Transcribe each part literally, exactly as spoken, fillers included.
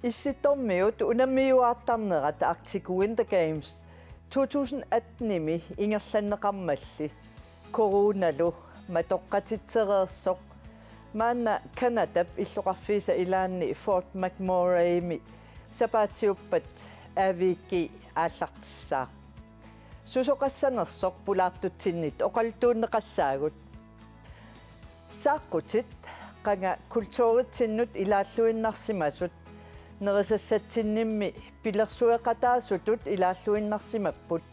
Issittormiut unammiuaartarnerat Arctic Winter Games to tusind atten-imi ingerlanneqarmalli coronalu matoqqatitsereersoq maanna Canadap illoqarfiisa ilaanni Fort McMurraymi sapaatiuppat A V G aallartissaaq. Susoqassanersoq pulaartutsinnit oqaluttuunneqassaagut. Saaqqutit qanga kulturitsinnut ilaalluinnarsimasut nerisassatsinnimmi pilersueqataasutut ilaalluinnarsimapput.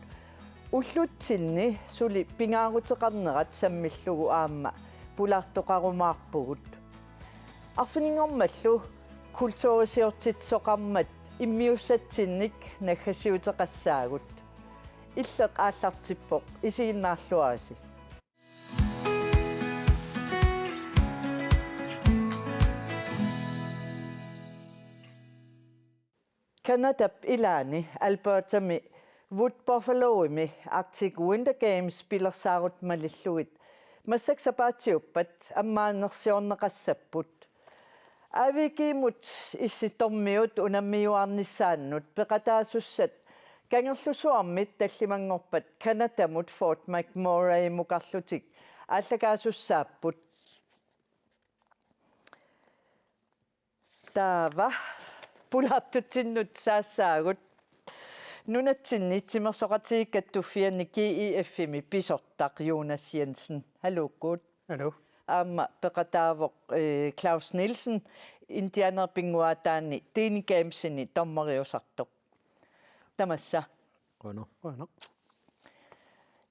Ullutsinni suli pingaaruteqarnerat sammillugu aamma pulaartoqarumaarpugut. Arfininngormallu kulturisiortitsisoqarmat immiussatsinnik naggasiuteqassaagut. Illeq aallartippoq, isiginnaarluarisi. Canadap ilaani Albertami Wood Buffaloimi Arctic Winter Games pilersaarut malillugit massakkut sapaatiuppat ammaanersiorneqassapput. A V G-mut Issittormiut unammiuaarnissaannut peqataasussat Kangerlussuarmit tallimanngorpat Canadamut Fort McMurraymukarlutik aallakaasussaapput. Taava pulaartutsinnut saassaagut. Nunatsinni Timersoqatigiit Kattuffianni G E F-imi pisortaq Jonas Jensen. Haluukkut. Hallo. Aamma peqataavoq, eh, Claus Nielsen, Indianerit pinnguaataanni Dene Gamesini dommeriusartoq. Tamassa. Qujanaq. Qujanaq.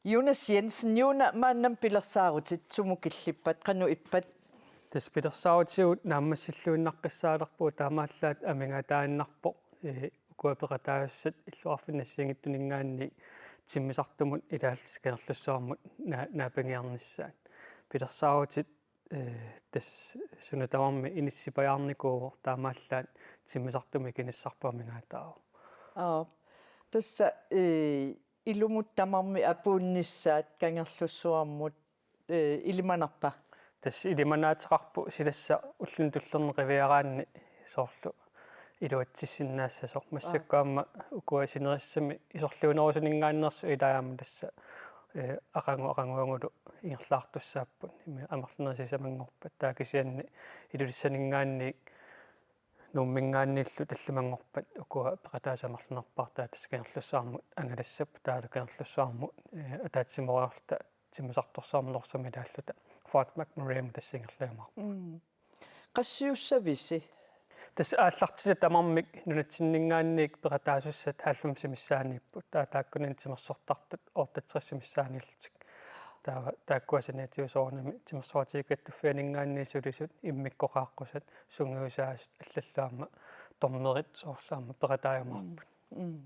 Jonas Jensen, Jona, maannamut pilersaarutit, sumut killippat, qanoq ippat? Tassa pilersaarutigut naammassilluinnaqqissaalerpugut, taamaallaat amigaataaginnarpoq, eh, ukua peqataasussat illoqarfinni assigiinngitsuninngaanniit timmisartumut ilaallutik Kangerlussuarmut naa-, naapigiarnissaat. Pilersaarutit, eh, tassa suna tamarmi inissipajaarnikuuvoq, taamaallaat timmisartumut ikinissarput amigaataavoq. Aap. Tassa, eh, ilumut tamarmik apuunnissaat Kangerlussuarmut, eh, ilimanarpa? Tassa ilimanaateqarpoq, silassaq ulluni tullerni qiviaraanni soorlu iluatsissinnaassasoq. Massakkut aamma ukua sinerissami isorliunerusuninngaanneersut ilaat aamma tassa, eh, aqagu-, aqaguagulu ingerlaartussaapput. Ima amerlanerit sisamanngorpat, taava kisianni Ilulissaninngaanniit Nuumminngaanniillu tallimanngorpat ukua peqataasut amerlanerpaartaat tassa Kangerlussuarmut angalassapput, taavalu Kangerlussuarmut, eh, ataatsimooriarluta timmisartorsuarmut Norsami ilaalluta Fort McMurraymut tassa ingerlajumaarpugut. Mm. Qassiussavisi? Tassa aallartissat tamarmik nunatsinninngaanniit peqataasussat halvfemsit missaanniipput. Taava taakkunani timersortartut otteogtresit missaanniillutik. Taava taakkua saniatigut soorunami Timersoqatigiit Kattuffianinngaanniit sulisut, immikkoqaqqusat, sungiusaasut, allallu aamma dommerit soorlu aamma peqataajumaarput. Mm.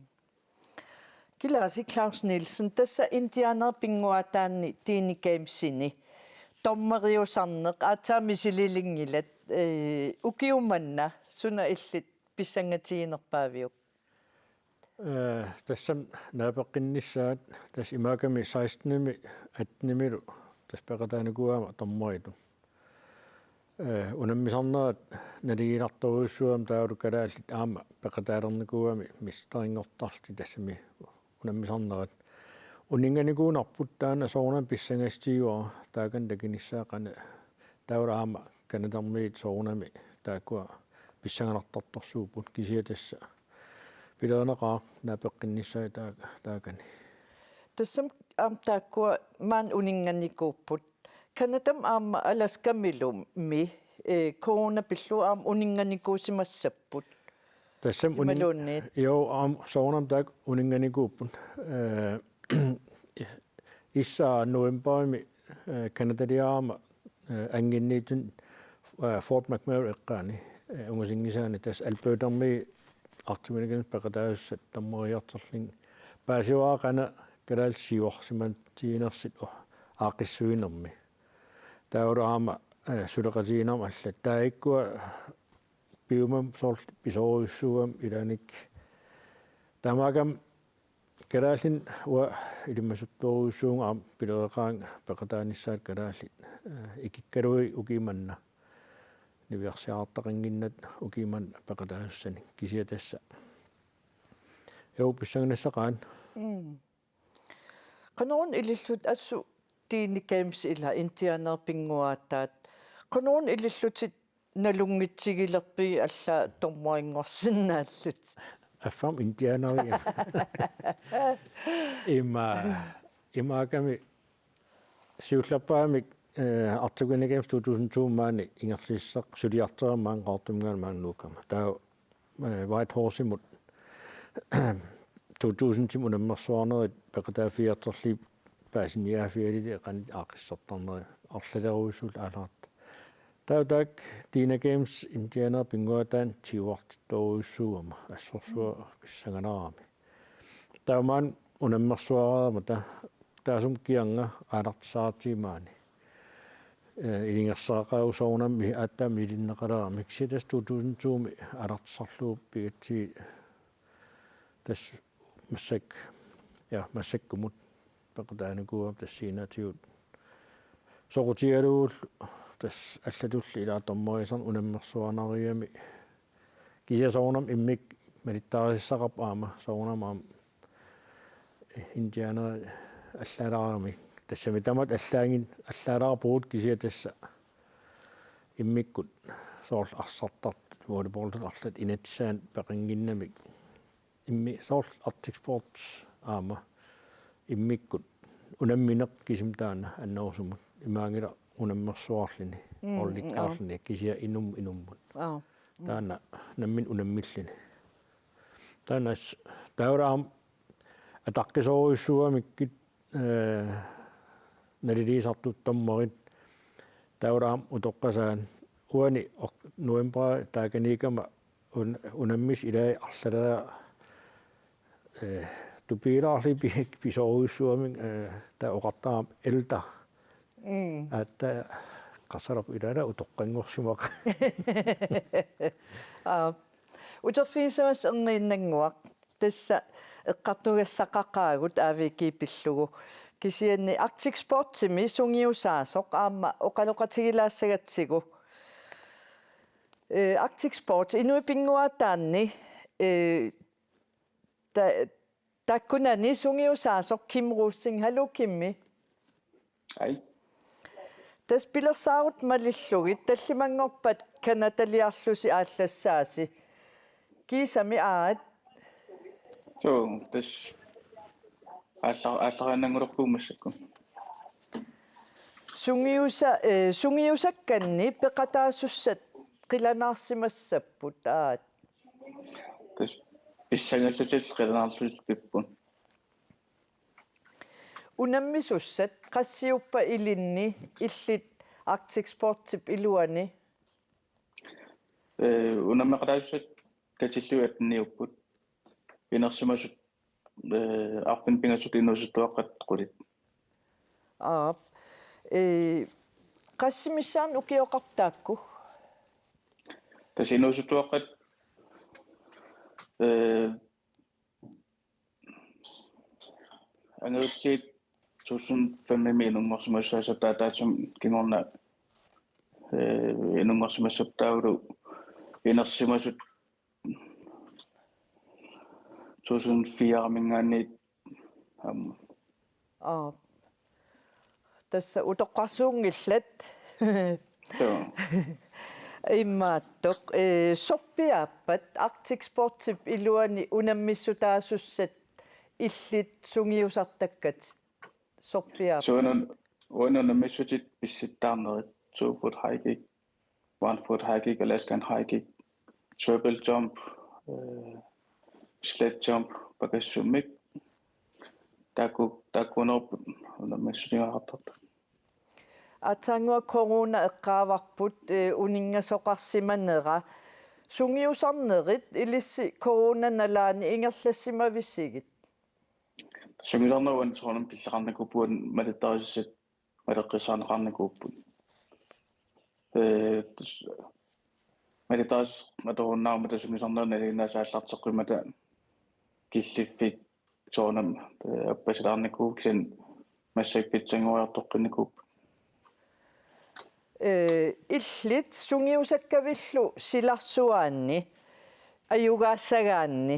Kilaasi Claus Nielsen, tassa Indianerit pinnguaataanni Dene Gamesini dommeriusarneq aatsaat misilinngilat, eh, ukiumanna suna illit pissangatiginerpaaviuk? Eh, tassami naapeqqinnissaat, tassa imaakkami sekstenimi attenimilu tassa peqataanikuugama dommeritut. Eh, unammisarnerat naligiinnartorujussuugami, taavalu kalaallit aamma peqataalernikuugamik mesterinngortarlutik tassami unammisarnerat. Uninnganikuunarput, taanna soorunami pissangassutigaara, taakani takunissaa qanoq. Taavalu aamma Canadamiit soorunami taakkua pissanganartartorsuupput, kisianni tassa pilerineqaaq naapeqqinnissaat taa-, taakani. Tassami aamma taakkua maani uninnganikuupput. Canadami aamma Alaskaminilumi, eh, corona pillugu aamma uninnganikuusimassapput. Tassami unin-, imaluunniit? Jo, aamma soorunami taakku uninnganikuupput. Eh, issaa novembarimi, eh, Canadaliarama, eh, anginniitun, eh, Fort McMurray eqqaani, eh, ungasingisaani, tassa Albertami Arctic Winter Games peqataasussat dommeriartorlugit paasivara qanoq kalaallit siuarsimatsiginersut aaqqissuinermi. Taavalu aamma, eh, suleqatigiinnermut allat. Taava ikkua piumami soorlu pisoorujussuugami ilaanni. Taamaakkami kalaallinik uanga ilimasuttorujussuuvunga aamma pilereqaanga peqataanissaat kalaallit, eh, ikikkaluit ukiumanna. niviarsiartaqannginnata ukiumut peqataasussanik kisianni tassa. Joo, pissanganissaqaat. Mm. Qanoruna ilillutit assut Dine Games ila indianerit pinnguaataat. Qanoruna ilillutit nalunngitsigilerpigit allaat dommerigorsinnaallutit? Affam indianerit. Ima, imaakami siullerpaamik, eh, Arctic Winter Games to tusind to maani ingerlassisaq suliartorama maani Qaqortuminngaanniit maani Nuukkama. Taava, eh, Whitehorse-imut to tusind-imi unammersuarnerit peqataaffigiartorlugit paasiniaaffigalugit qanoq aaqqissortarnerit arlalerujussuullutik aalaat. Taava taakku Dine Games indianerit pinnguaataanni tyveartittorujussuugama assorsuaq pissanganarami. Taava maani unammersuareerama ta-, taassuma kingorna aallartissaratsigit maani. Eh, ilungersorneqarpoq soorunami mi-, aatsaat milinneqaleramik. Kisianni tassa to tusind to-mi aallartissarlugu pigatsigu tassa massakkut, ja, massakkumut peqataanikuugama tassa siunertigut. Soqutigalugulu tassa allatulli ilaa dommerisarneq unammersuarnerugami. Kisianni soorunami immikkut malittarisassaqarpoq aamma, soorunami aamma indianerit allaalaaramik. Tassami tamatta allaanngin-, allaalaarupput kisianni tassa immikkut soorlu arsartartut, volleyballit arlaat inatsisaannik peqannginnamik. Immi-, soorlu Arctic Sports aamma immikkut unammineq kisimi taanna annerusumut. Imaanngilaq unammersuarluni, mm, ollikkaarluni, kisianni inum-, inummut. Aa. Mm. Taanna nammineq unammilluni. Taanna s-, taava aamma ataqqisorujussuugamikkit, eh, naliliisartut dommerit. Taava aamma utoqqasaat uani oq-, novembarip taakaniikkama un-, unammissut ilai arlaleriarlugit, eh, tupiilaarlugit pi-, pisorujussuugamikkit, eh, taava oqartarama elder. Mm. Aatsaat qassalerpoq ilaa utoqqanngorsimasoq. Aa. Uterfigissavarsi erniinnannguaq. Tassa eqqartugassaqaqaagut A V G pillugu. Kisianni Arctic Sportsimi sungiusaasoq aamma oqaloqatigilaassagatsigu. Eh, Arctic Sports inuit pinnguaataanni, eh, ta-, taakkunani sungiusaasoq Kim Rosing. Haluu Kimmi. Hej. Tassa pilersaarutit malillugit tallimanngorpat Canadaliarlusi aallassaasi. Kiisami aat? Suu, tassa aalla-, aallariinnanngulerpugut massakkut. Sungiusa-, eh, sungiusakkanni peqataasussat qilanaarsimassapput aat? Tassa pissangallutillu qilanaarlutillu pipput. Unammisussat qassiuppat ilinni illit Arctic Sportsip iluani? Eh, unammeqataasussat katillugit atteniupput. Inersimasut, eh, arfineq-pingasut inuusuttuaqqat qulit. Aap. Eh, qassit missaanni ukioqarpit taakku? Tassa inuusuttuaqqat, eh, angerutsigit to tusind fem-imi inunngorsimasussaassapput, taava taassuma kingorna, eh, inunngorsimassapput, taavalu inersimasut to tusind fire-minngaanniit aamma. Aap. Tassa utoqqarsuunngillat. Suu. Imaattoq, eh, sorpiaappat Arctic Sportsip iluani unammissutaasussat illit sungiusartakkatit? Sorpiaappat? Suu, uani, uani unammissutit pissittaarnerit, two foot high kick, one foot high kick, Alaskan high kick, triple jump, eh, sled jump, pakassummik. Taakku, taakkuunerput unammissutigaartartut. Aatsaannguaq corona eqqaavarput, eh, uninngasoqarsimanera. Sungiusarnerit ilissi coronap nalaani ingerlassimavisigit? Sungiusarnerit uani soorunami killeqarnikuupput, malittarisassat maleqqissaarneqarnikuupput. Eh, tassa malittarisassat atorunnaarmata sungiusarnerit nalinginnaasut aallarteqqimmata killiffik soorunami, eh, appasilaarnikuupput, kisianni massakkut pitsanngoriartoqqinnikuupput. eh, illit sungiusakkavillu silarsuaanni ajugaassagaanni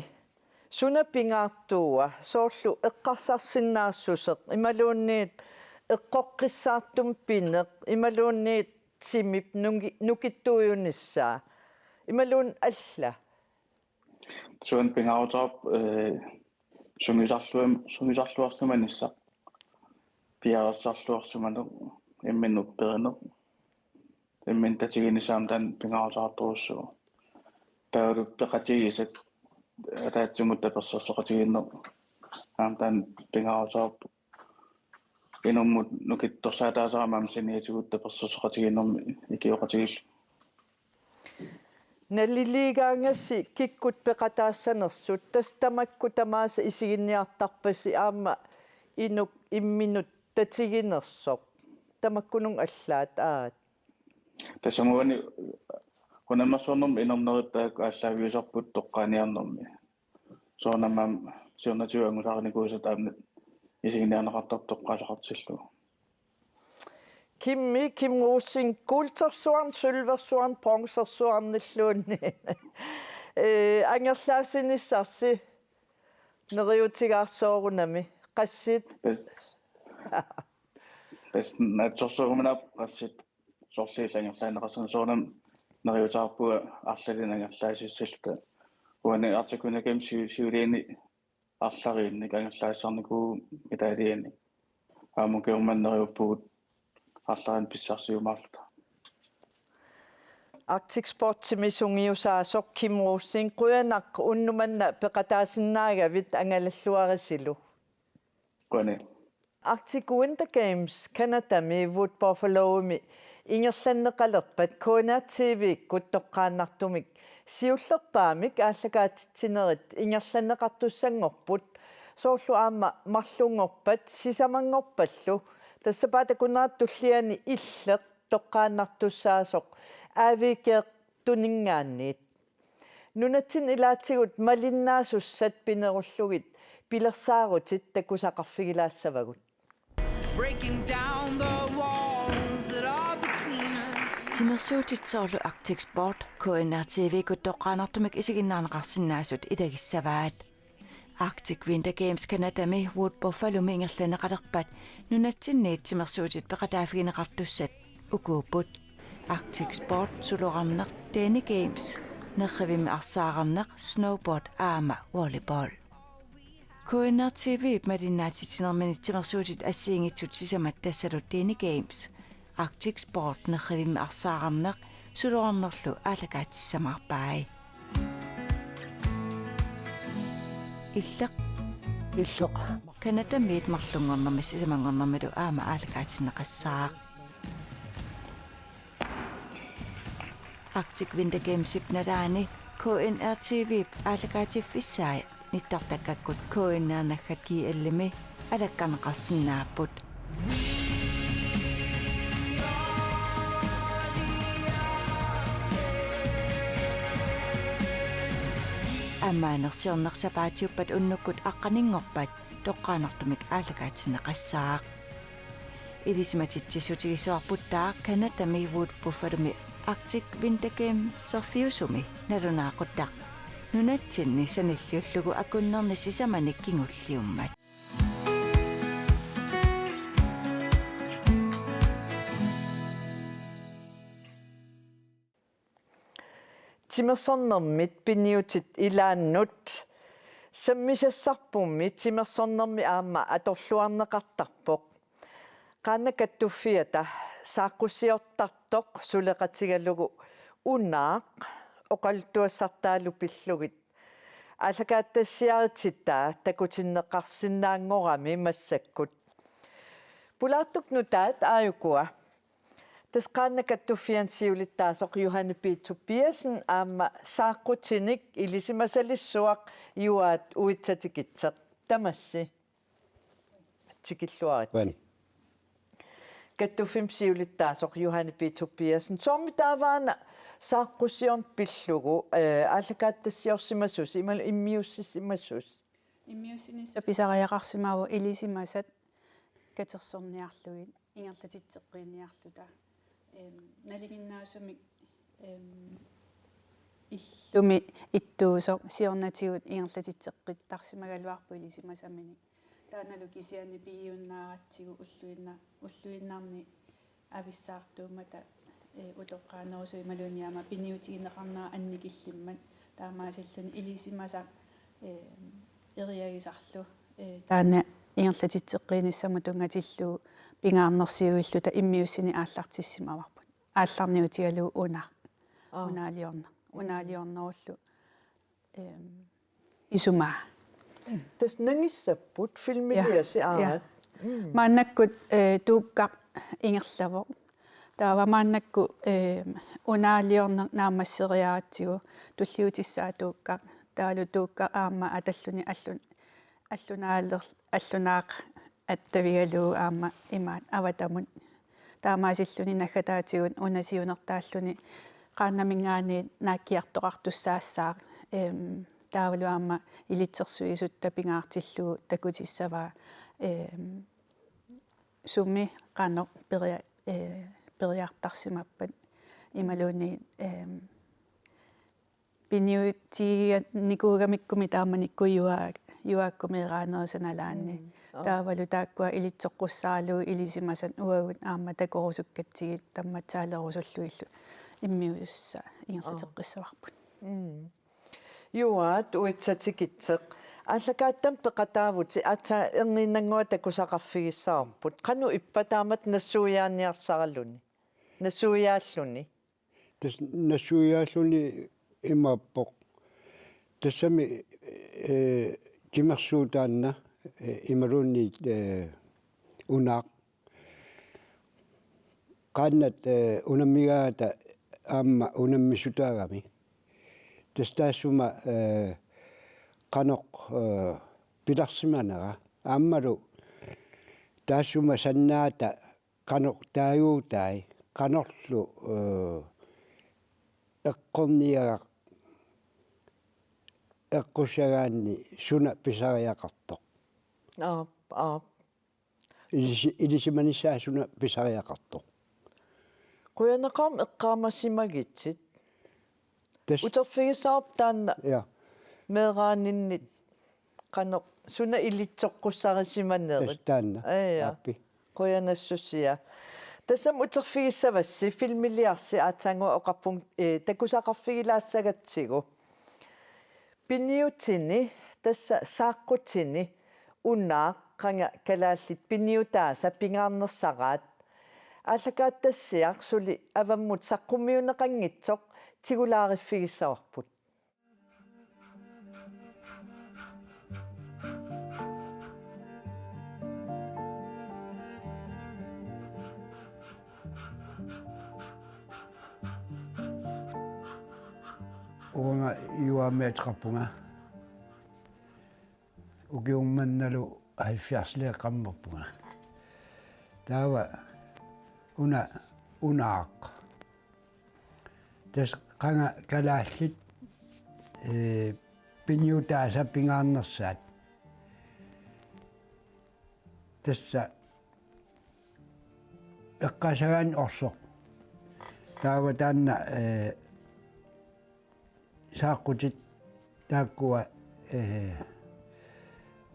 suna pingaartua soorlu eqqarsarsinnaassuseq imaluunniit eqqoqqissaartumik pineq imaluunniit timip nuki-, nukittuujunissaa imaluunniit alla? Suna pingaaruteqarpoq, eh, sungiusarluam-, sungiusarluarsimanissaq, piareersarluarsimaneq, imminut upperineq, imminut tatiginissaq aamma taanna pingaaruteqartorujussuuvoq. Taavalu peqatigisassat ataatsimut tapersersoqatigiinneq aamma taanna pingaaruteqarpoq. Inummut nukittorsaataasarami aamma saniatigut tapersersoqatigiinnermi ikioqatigiillugu. Naliliigaangassi kikkut peqataassanersut, tassa tamakku tamaasa isiginniartarpasi aamma inuk imminut tatiginersoq. Tamakkununnga allaat aat. Tassunga uani unammersuarnermi inernerit taakku aallaaviusarput toqqaaniarnermi. Soorunami aamma siornatigut angusaarinikuusat aamma isiginniarneqartarput toqqaasoqartillugu. Kimmi, Kim Rosing, guldtersuarnik, sølvtersuarnik, bronzersuarnilluunniit. Eh, angerlaasinissarsi neriuutigaarsoorunami. Qassit? Tassa, tassa naatsorsuuguminaappoq qassit sorliit angerlaanneqassaneq, soorunami neriuutigaarpunga arlalinnik angerlaasissalluta. Uani Arctic Winter Games siu-, siuliini arlaliinnik angerlaassarnikuuvugut medaljinik. Aamma ukioq manna neriuppugut arlalinnik pissarsiumaarluta. Arctic Sportsimi sungiusaasoq Kim Rosing, qujanaq unnuk manna peqataasinnaagavit, angalalluarisilu. Qujanaq. Arctic Winter Games Canadami Wood Buffalomi ingerlanneqalerpat K N R T V-kkut toqqaannartumik siullerpaamik aallakaatitsinerit ingerlanneqartussanngorput, soorlu aamma marlunngorpat sisamanngorpallu, tassa sapaatip akunnera tulliani Illeq toqqaannartussaasoq A V G-rtuninngaanniit. Nunatsinni ilaatigut malinnaasussat pinerullugit pilersaarutit takusaqarfigilaassavagut. Breaking down the walls that are between us. Timersuutit soorlu Arctic Sport K N R T V-kkut toqqaannartumik isiginnaarneqarsinnaasut ilagissavaat. Arctic Winter Games Canadami Wood Buffalomi ingerlanneqalerpat nunatsinniit timersuutit peqataaffigineqartussat ukuupput: Arctic Sport, sulorarneq, Dene Games, nerrivimmi arsaararneq, snowboard aamma volleyball. K N R T V-p malinnaatitsinermini timersuutit assigiinngitsut sisamat tassalu Dene Games, Arctic Sport, nerrivimmi arsaararneq, sulorarnerlu aallakaatissamaarpai. Illeq. Illeq. Canadamiit marlunngornermi sisamanngornermilu aamma aallakaatinneqassaaq. Arctic Winter Gamesip nalaani K N R T V-p aallakaatiffissaai nittartakkakkut K N R naggat G L-imi alakkarneqarsinnaapput. Ammaanersiorneq sapaatiuppat unnukkut aqqaninngorpat toqqaannartumik aallakaatinneqassaaq. Ilisimatitsissutigissavarput taava Canadami Wood Buffalomi Arctic Winter Gameserfiusumi nalunaaqutaq nunatsinni sanilliullugu akunnerni sisamanik kingulliummat. Timersornermit piniutit ilaannut sammisassarpummi timersornermi aamma atorluarneqartarpoq. Qaannat Kattuffiata saaqqussiortartoq suleqatigalugu unaaq oqaluttuassartaalu pillugit aallakaatitassiarititaa takutinneqarsinnaanngorami massakkut. Pulaartukkut nutaat aajukua. Tassa Qaannat Kattuffianni siulittaasoq Johanne P. Tobiassen aamma saaqqutinik ilisimasalissuaq Juaat Uitsatikitseq. Tamassi. Tikilluaritsi. Qujan. Kattuffimmi siulittaasoq Johanne P. Tobiassen. Soormi taavaana saaqqussiorneq pillugu, eh, aallakaatitassiorsimasusi, imaluunniit immiussimasusi? Immiussinissaq pisariaqarsimavoq ilisimasat katersorniarlugit, ingerlatitseqqiinniarluta. Em, nalinginnaasumik, em, illumi ittuusoq siornatigut ingerlatitseqqittarsimagaluarpoq ilisimasaminik. Taannalu kisianni pigiunnaaratsigu ulluinna-, ulluinnarni avissaartuummata, eh, utoqqaanerusut imaluunniit aamma piniutigineqarnera annikillimmat taamaasilluni ilisimasaq, eh, eriagisarlu, eh, taanna ingerlatitseqqiinissamut tunngatillugu pingaarnersiuilluta immiussineq aallartissimavarput. Aallarniutigalugu una. Aa. Unaaliorner-, unaaliornerullu, ehm, isumaa. Tassa nangissapput filmiliasi. Ja. Aat. Mm. Maannakkut, eh, tuukkaq ingerlavoq. Taava maannakkut, eh, unaaliorneq naammasseriaratsigu tulliutissaa tuukkaq. Taavalu tuukkaq aamma atalluni allun-, allunaaler-, allunaaq attavigalugu aamma imaat avatamut. Taamaasilluni naggataatigut una siunertaalluni qaannaminngaanniit naakkiartoqartussaassaaq, em, taavalu aamma ilitsersuisutta pingaartillugu takutissavaa, em, sumi qanoq peria-, eh, periartarsimappat imaluunniit, em, piniutiginikuugamikkummi taamanikkut juaa-, juaakkut meeraanerup sanalaanni. Mm, aa. Taavalu taakkua ilitsoqqussaralugu ilisimasat uagut aamma takorusukkatsigit tammatsaalerusullugillu immiussaq ingerlateqqissavarput. Mm. Juaat, uitsatikitseq. Aallakaatitami peqataavutit, aatsaat erniinnannguaq takusaqarfigissavarput. Qanoq ippa taamatut nassuiaaniarsaraluni? Nassuiaalluni? Tassa nassuiaalluni imaappoq. Tassami, eh, timersuut taanna, eh, imaluunniit, eh, unaaq. Qaannat, eh, unammigaangata aamma unammissutaagami. Tassa taassuma, eh, qanoq, eh, pilersimanera. Aammalu taassuma sannaata qanoq taaguutai, qanorlu, eh, eqqorniagaq eqqussagaanni suna pisariaqartoq. Aap, aap. Ilisi-, ilisimanissaa suna pisariaqartoq. Qujanaqaaq eqqaamasimagitsit. Tassa. Uterfigissavarput taanna. Ja. Meeraaninnit qanoq suna ilitsoqqussarisimanerit. Tassa taanna. Aa, ja. Aappi. Qujanassusia. Tassami uterfigissavassi filmiliarsi aatsaannguaq oqarpunga, eh, takusaqarfigilaassagatsigu. Piniutini, tassa saaqqutini, unaaq, qanga kalaallit piniutaasa pingaarnersaraat. Aallakaatitassiaq suli avammut saqqummiunneqanngitsoq tigulaariffigissavarput. Uanga Juaamik ateqarpunga. Ukiummannalu halvfjerdsiliaqarpunga. Taava una, unaaq. Tassa qanga kalaallit, eh, piniutaasa pingaarnersaat. Tassa eqqaasagaanni orsoq. Taava taanna, eh, saaqqutit taakkua, eh,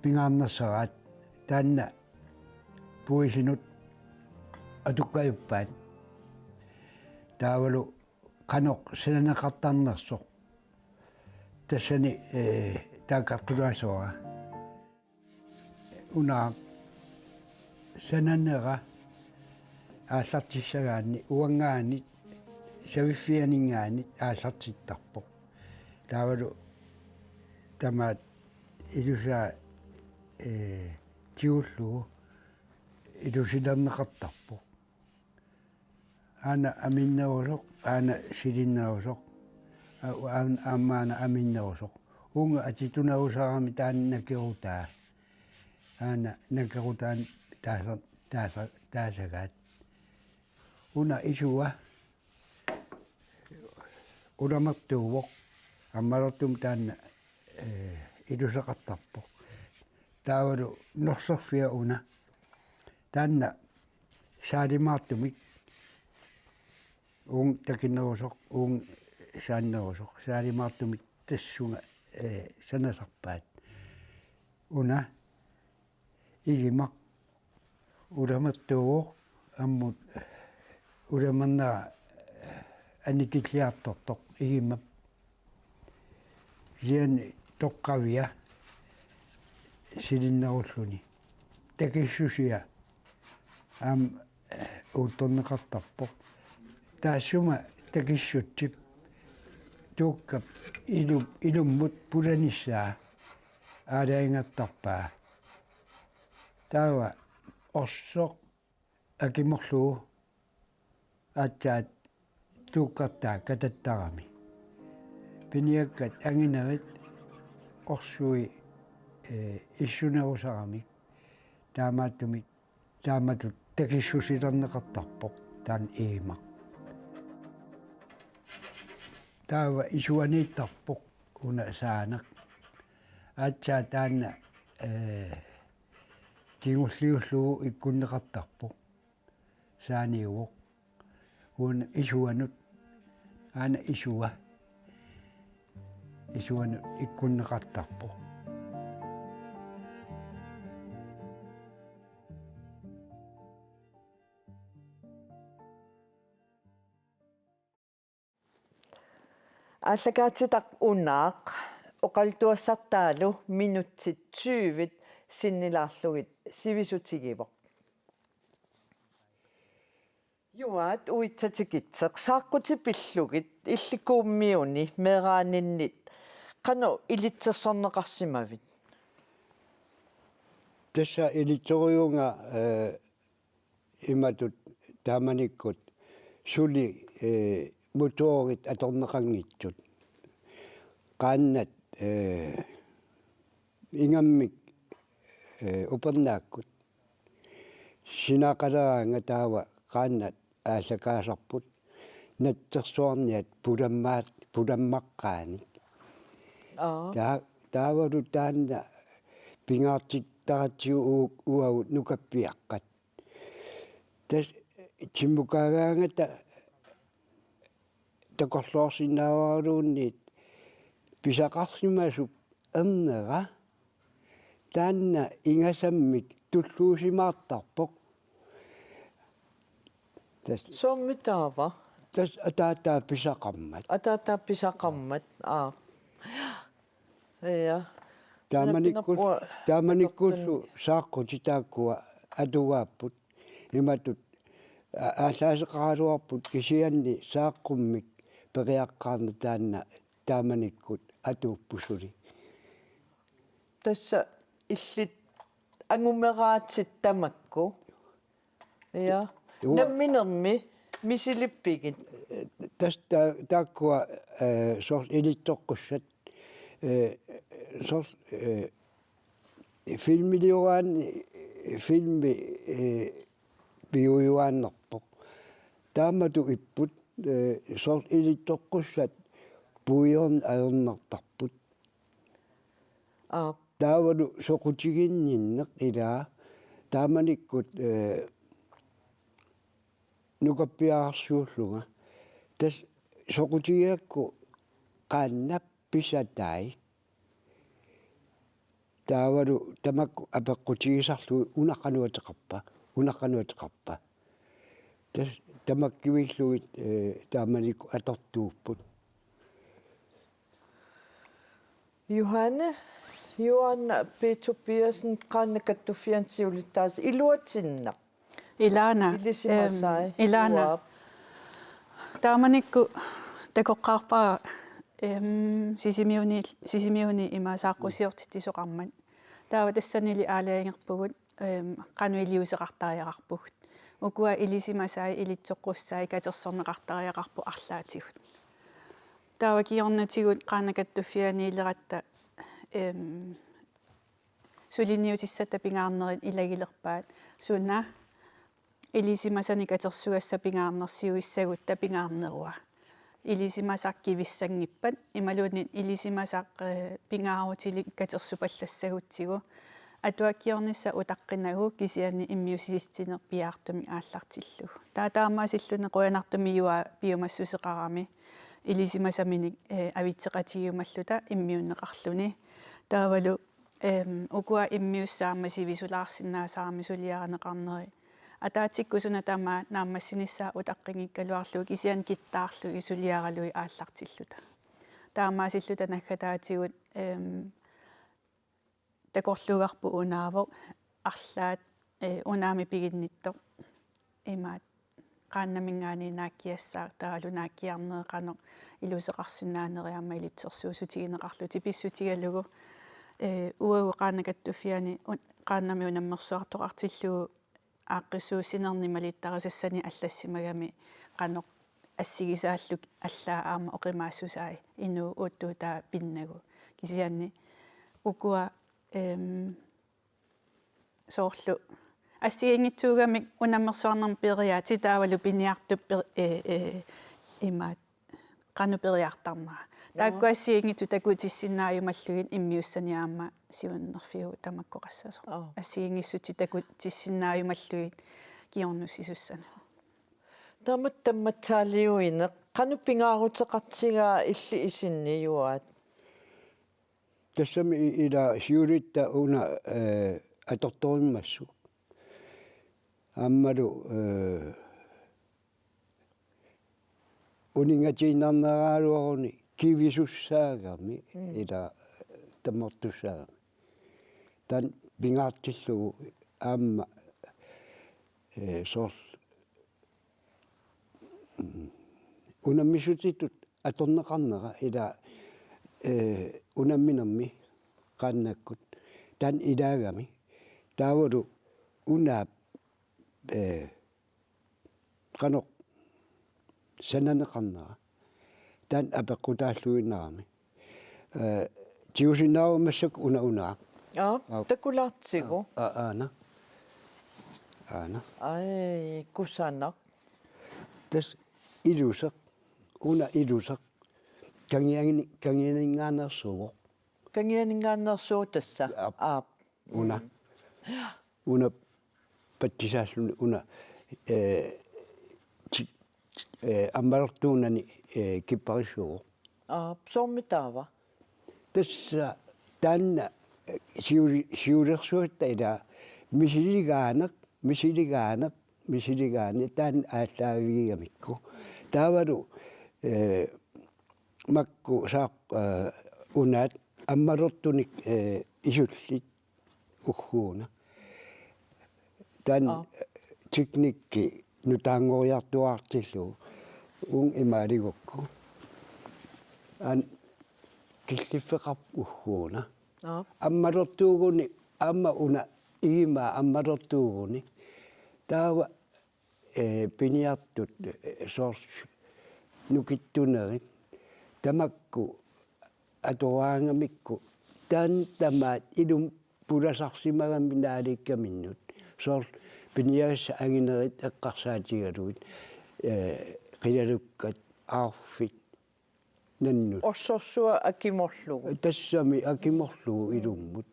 pingaarnersaraat, taanna puisinut atukkajuppaat. Taavalu qanoq sananeqartarnersoq. Tassani, eh, taakkartulaassuara. Una sananera aallartissagaanni uanngaanniit saviffianinngaanniit aallartittarpoq. Taavalu tamaat ilusaa, eh, tigullugu ilusilerneqartarpoq. Aana aminnerusoq, aana silinnerusoq, a-, aam-, aamma aana aminnerusoq. Uunga atitunerusarami taanna nakerutaa. Aana nakerutaani taasa-, taasa-, taasagaat. Una isua ulamertuuvoq, ammalertumik taanna, eh, iluseqartarpoq. Taavalu norserfia una. Taanna saalimaartumik Uunga takinerusoq, uunga saannerusoq, saalimaartumik tassunga, eh, sanasarpaat. Una igimaq ulamertuuvoq, ammut ulamernera annikilliartortoq igimap. Kisianni toqqavia silinnerulluni. Takissusia aamma uuttorneqartarpoq. Taassuma takissutsip tuukkap ilu-, ilummut pulanissaa aalajangertarpaa. Taava orsoq akimorlugu aatsaat tuukkartaa katattarami. Piniakkat anginerit orsui, eh, issunerusaramik, taamaattumik taamatut takissusilerneqartarpoq taanna igimaq. Taava isuaniittarpoq una saaneq. Aatsaat taanna, eh, kingulliullugu ikkunneqartarpoq. Saaniuvoq. Uani isuanut, aana isua. Isuanut ikkunneqartarpoq. Aallakaatitaq Unaaq oqaluttuassartaalu minutsit tyvit sinnilaarlugit sivisutigivoq. Juaat, uitsatikitseq, saaqqutit pillugit illit Kuummiuni meeraaninnit qanoq ilitsersorneqarsimavit? Tassa ilitsorujuuvunga, eh, imatut taamanikkut suli, eh, motorit atorneqanngitsut. Qaannat, eh, ingammik, eh, upernaakkut. Sinaaqaleraanga taava qaannat aallakaasarput natsersuarniat pulammaat-, pulammaqqaanik. Aa. Taa-, taavalu taanna pingaartittaratsigu u-, uagut nukappiaqqat. Tassa timmukaagaangata takorloorsinnaagaluunniit pisaqarsimasup ernera taanna ingasammik tulluusimaartarpoq. Tassa, soormi taava? Tassa ataataa pisaqarmat. Ataataa pisaqarmat, aa. Ja. Taamanikkul-, Napinapua-, taamanikkullu napinapua-, saaqqutit taakkua atugaapput. Imatut a-, aallaaseqaraluarput kisianni saaqqummik periaqqaarneq taanna taamanikkut atuupput suli. Tassa illit angumeraatit tamakku. Ja. Uanga namminermi misilippigit? Tassa ta-, taakkua, eh, soorlu ilitsoqqussat, eh, soorlu, eh, filmiliugaanni, filmi, eh, piujuaannarpoq. Taamatut ipput, eh, soorlu ilitsoqqussat puiorn ajornartarput. Aap. Taavalu soqutiginninneq ilaa taamanikkut, eh, nukappiararsuullunga. Tassa soqutigigakku qaannap pisatai. Taavalu tamakku apeqqutigisarlugit una qanoq ateqarpa, una qanoq ateqarpa. Tassa tamakkivillugit, eh, taamanikkut atortuupput. Johanne, Johan P. Tobiassen, Qaannat Kattuffianni siulittaasup, iluatsinnaq. Ilaana, ilisimasai, em, ilaana. Uaap. Taamanikkut takoqqaarpara, em, Sisimiuni, Sisimiuni ima saaqqusiortitsisoqarmat. Taava tassanili aalajangerpugut, em, qanoq iliuuseqartariaqarpugut. Ukua ilisimasai, ilitsoqqussai katersorneqartariaqarput arlaatigut. Taava kingornatigut Qaannat Kattuffianniileratta, em, suliniutissat pingaarnerit ilagilerpaat. Suna ilisimasanik katersugassaq pingaarnersiuissagutta pingaarnerua. Ilisimasaq kivissanngippat imaluunniit ilisimasaq, eh, pingaarutilik katersupallassagutsigu. Atuakkiornissaq utaqqinagu kisianni immiussissutinik piaartumik aallartillugu. Taava taamaasilluni qujanartumik iluaa piumassuseqarami ilisimasaminik, eh, avitseqatigiumalluta immiunneqarluni. Taavalu, ehm, ukua immiussat aamma sivisulaarsinnaasarami suliarineqarneri. Ataatsikkut suna tamaat naammassinissaa utaqqinngikkaluarlugu kisianni kittaarlugit suliaralugit aallartilluta. Taamaasilluta naggataatigut, ehm, takorluugarput unaavoq arlaat, eh, unaami piginnittoq imaat qaannaminngaanniit naakkiassaaq taavalu naakkiarneri qanoq iluseqarsinnaaneri aamma ilitsersuussutigineqarlutik pissutigalugu, eh, uagut Qaannat Kattuffianni un-, qaannamik unammersuartoqartillugu aaqqissuussinernik malittarisassani allassimagami qanoq assigisaallugit allaat aamma oqimaassusai inuup uuttuutaa pinnagu. Kisianni ukua, ehm, soorlu assigiinngitsuugamik unammersuarnermi periaaseq taavalu piniartup per-, eh, eh, imaat qanoq periartarnera. Joo. Taakku assigiinngitsut takutissinnaajummallugit immiussani aamma siunnerfiuvoq tamakkoqassasoq. Oo. Assigiinngissutsit takutissinnaajummallugit kingornussisussanut. Taamatut tammatsaaliuineq, qanoq pingaaruteqartigaa illit isinniuaat? Tassami i-, ila siulitta una, eh, atortorimmassuk. Aammalu, eh, uningatiinnarneraaluaruni kivisussaagami, mm, ila tammartussaagami. Taanna pingaartillugu aamma, eh, soorlu, mm, unammissutitut atorneqarnera ila, eh, unamminermi qaannakkut taanna ilaagami. Taavalu unaap, eh, qanoq sananeqarnera. Taanna apeqqutaalluinnarami. Eh, tigusinnaavat massakkut una una. Aa, aa, takulaartigu. Aa, aa, aana. Aana. Ai, kusanaq. Tassa iluseq. Una iluseq. Kangiani-, kangianinngaanneersuuvoq. Kangianinngaanneersuuvoq tassa. Aap. Aap. Una. Mm. Una patsisaalluni una, eh, ti-, eh, ammalortuunani, eh, kipparissuuvoq. Aap, soormi taava? Tassa taanna, eh, siuli-, siulersugatta ila misiligaaneq, misiligaaneq, misiligaaneq taanna aallaavigigamikku. Taavalu, eh, makku saaq-, eh, unaat ammalortunik, eh, isullit ugguuna. Taanna, aa, teknikki nutaanngoriartuaartillugu uunga imaaligukku. Aana killiffeqarpoq ugguuna. Aa. Ammalortuuguni, aamma una igimaa ammalortuuguni. Taava eh, piniartut, eh, soorlu nukittunerit tamakku atoraangamikku taanna tamaat ilumut pulasarsimagami naaliikkaminnut. Soorlu piniagassat anginerit eqqarsaatigalugit, eh, qilalukkat, aarfit, nannut. Orsorsuaq akimorlugu. Tassami akimorlugu ilumut.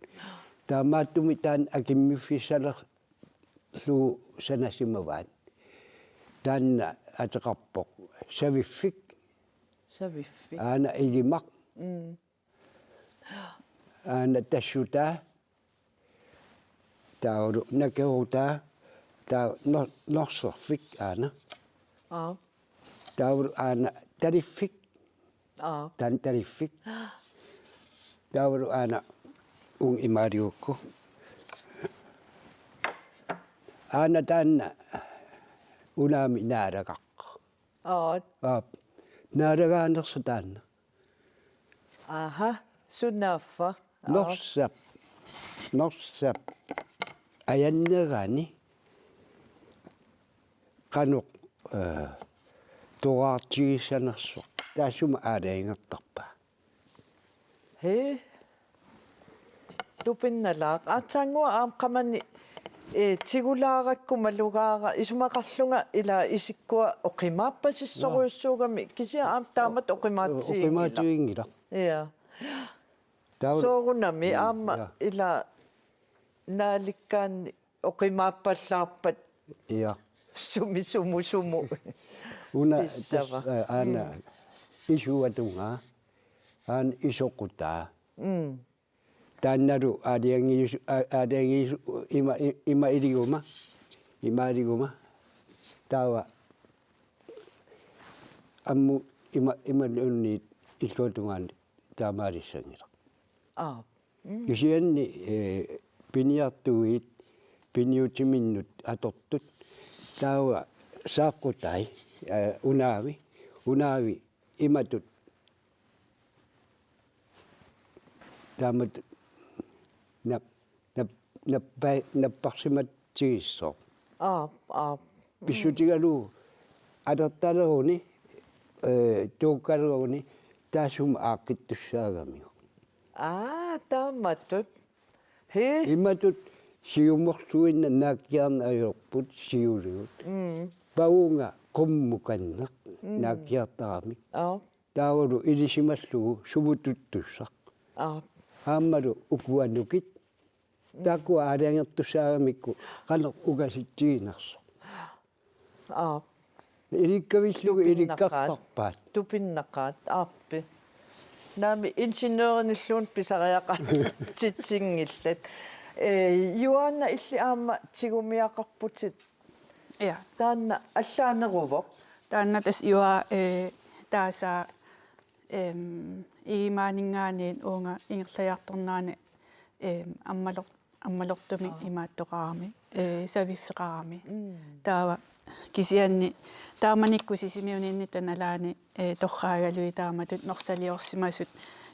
Taamaattumik taanna akimmiffissalerlugu sanasimavaat. Taanna ateqarpoq saviffik. Saviffik. Aana igimaq. Mm. Aana tassutaa. Taavalu nakerutaa, taava no-, norserfik aana. Aa. Taavalu aana taliffik. Aa. Taanna taliffik. Taavalu aana uunga imaaligukku. Aana taanna unaami naalagaq. Aa. Aa. Naalagaanersoq taanna. Aha, sunaaffa. Aa. Norsap. Norsap. Ajannerani qanoq, eh, toraartigissanersoq. Taassuma aalajangertarpaa. Hee. Tupinnalaaq. Aatsaannguaq aamma qamani, eh, tigulaarakku malugaara isumaqarlunga ila isikkua oqimaappasissorujussuugami, kisianni aamma taamatut oqimaatsiginngilaq. Oqimaatsiginngilaq. Ja. Taava-, soorunami, mm, aamma, ja, ila naalikkaanni oqimaappallaarpat. Ja. Sumi sumu sumu. Una pissava. Tassa, aa, aana isuatungaa, aana isoqutaa. Mm. Taannalu aalajangiisu-, aa-, aalajangiisu-, ima, i-, ima iliguma, ima iliguma. Taava ammut ima, imaluunniit illuatungaani taamaalissanngilaq. Aa. Mm. Kisianni, ee, piniartuit, piniutiminnut atortut, taava saaqqutai, ee, unaavi, unaavi imatut, taamatut nap-, nap-, nappa-, napparsimatsigissoq. Aap, aap. Pissutigalugu atortaleruni, ee, tuukkaleruni taassuma aaqqittussaagamiuk. Aa, taamatut. Hee? Imatut siumorluinnaq naakkiarneq ajorput siuligut. Mm. Pavunga qummukanneq naakkiartaramik. Aap. Taavalu ilisimallugu sumut tuttussaq. Aap. Aammalu ukua nukit. Taakkua aalajangertussaagamikku qanoq ungasitsiginersoq. Aap. Ilikkavillugu tupinnaqaat. Ilikkartarpaat. Tupinnaqaat, aappi. Naamik, ingeniørinilluunniit pisariaqartitsinngillat. Ee, Juaana, illit aamma tigumiaqarputit. Ja. Taanna allaaneruvoq. Taanna tassa Juaana, ee, taasaa, em, Igimaaninngaanniit uunga ingerlajartornerani, em, ammalor-, ammalortumik, aa, imaattoqarami, ee, saviffeqarami. Mm. Taava kisianni taamanikkut Sisimiuniinnitta nalaani, ee, torraagalugit taamatut norsaliorsimasut,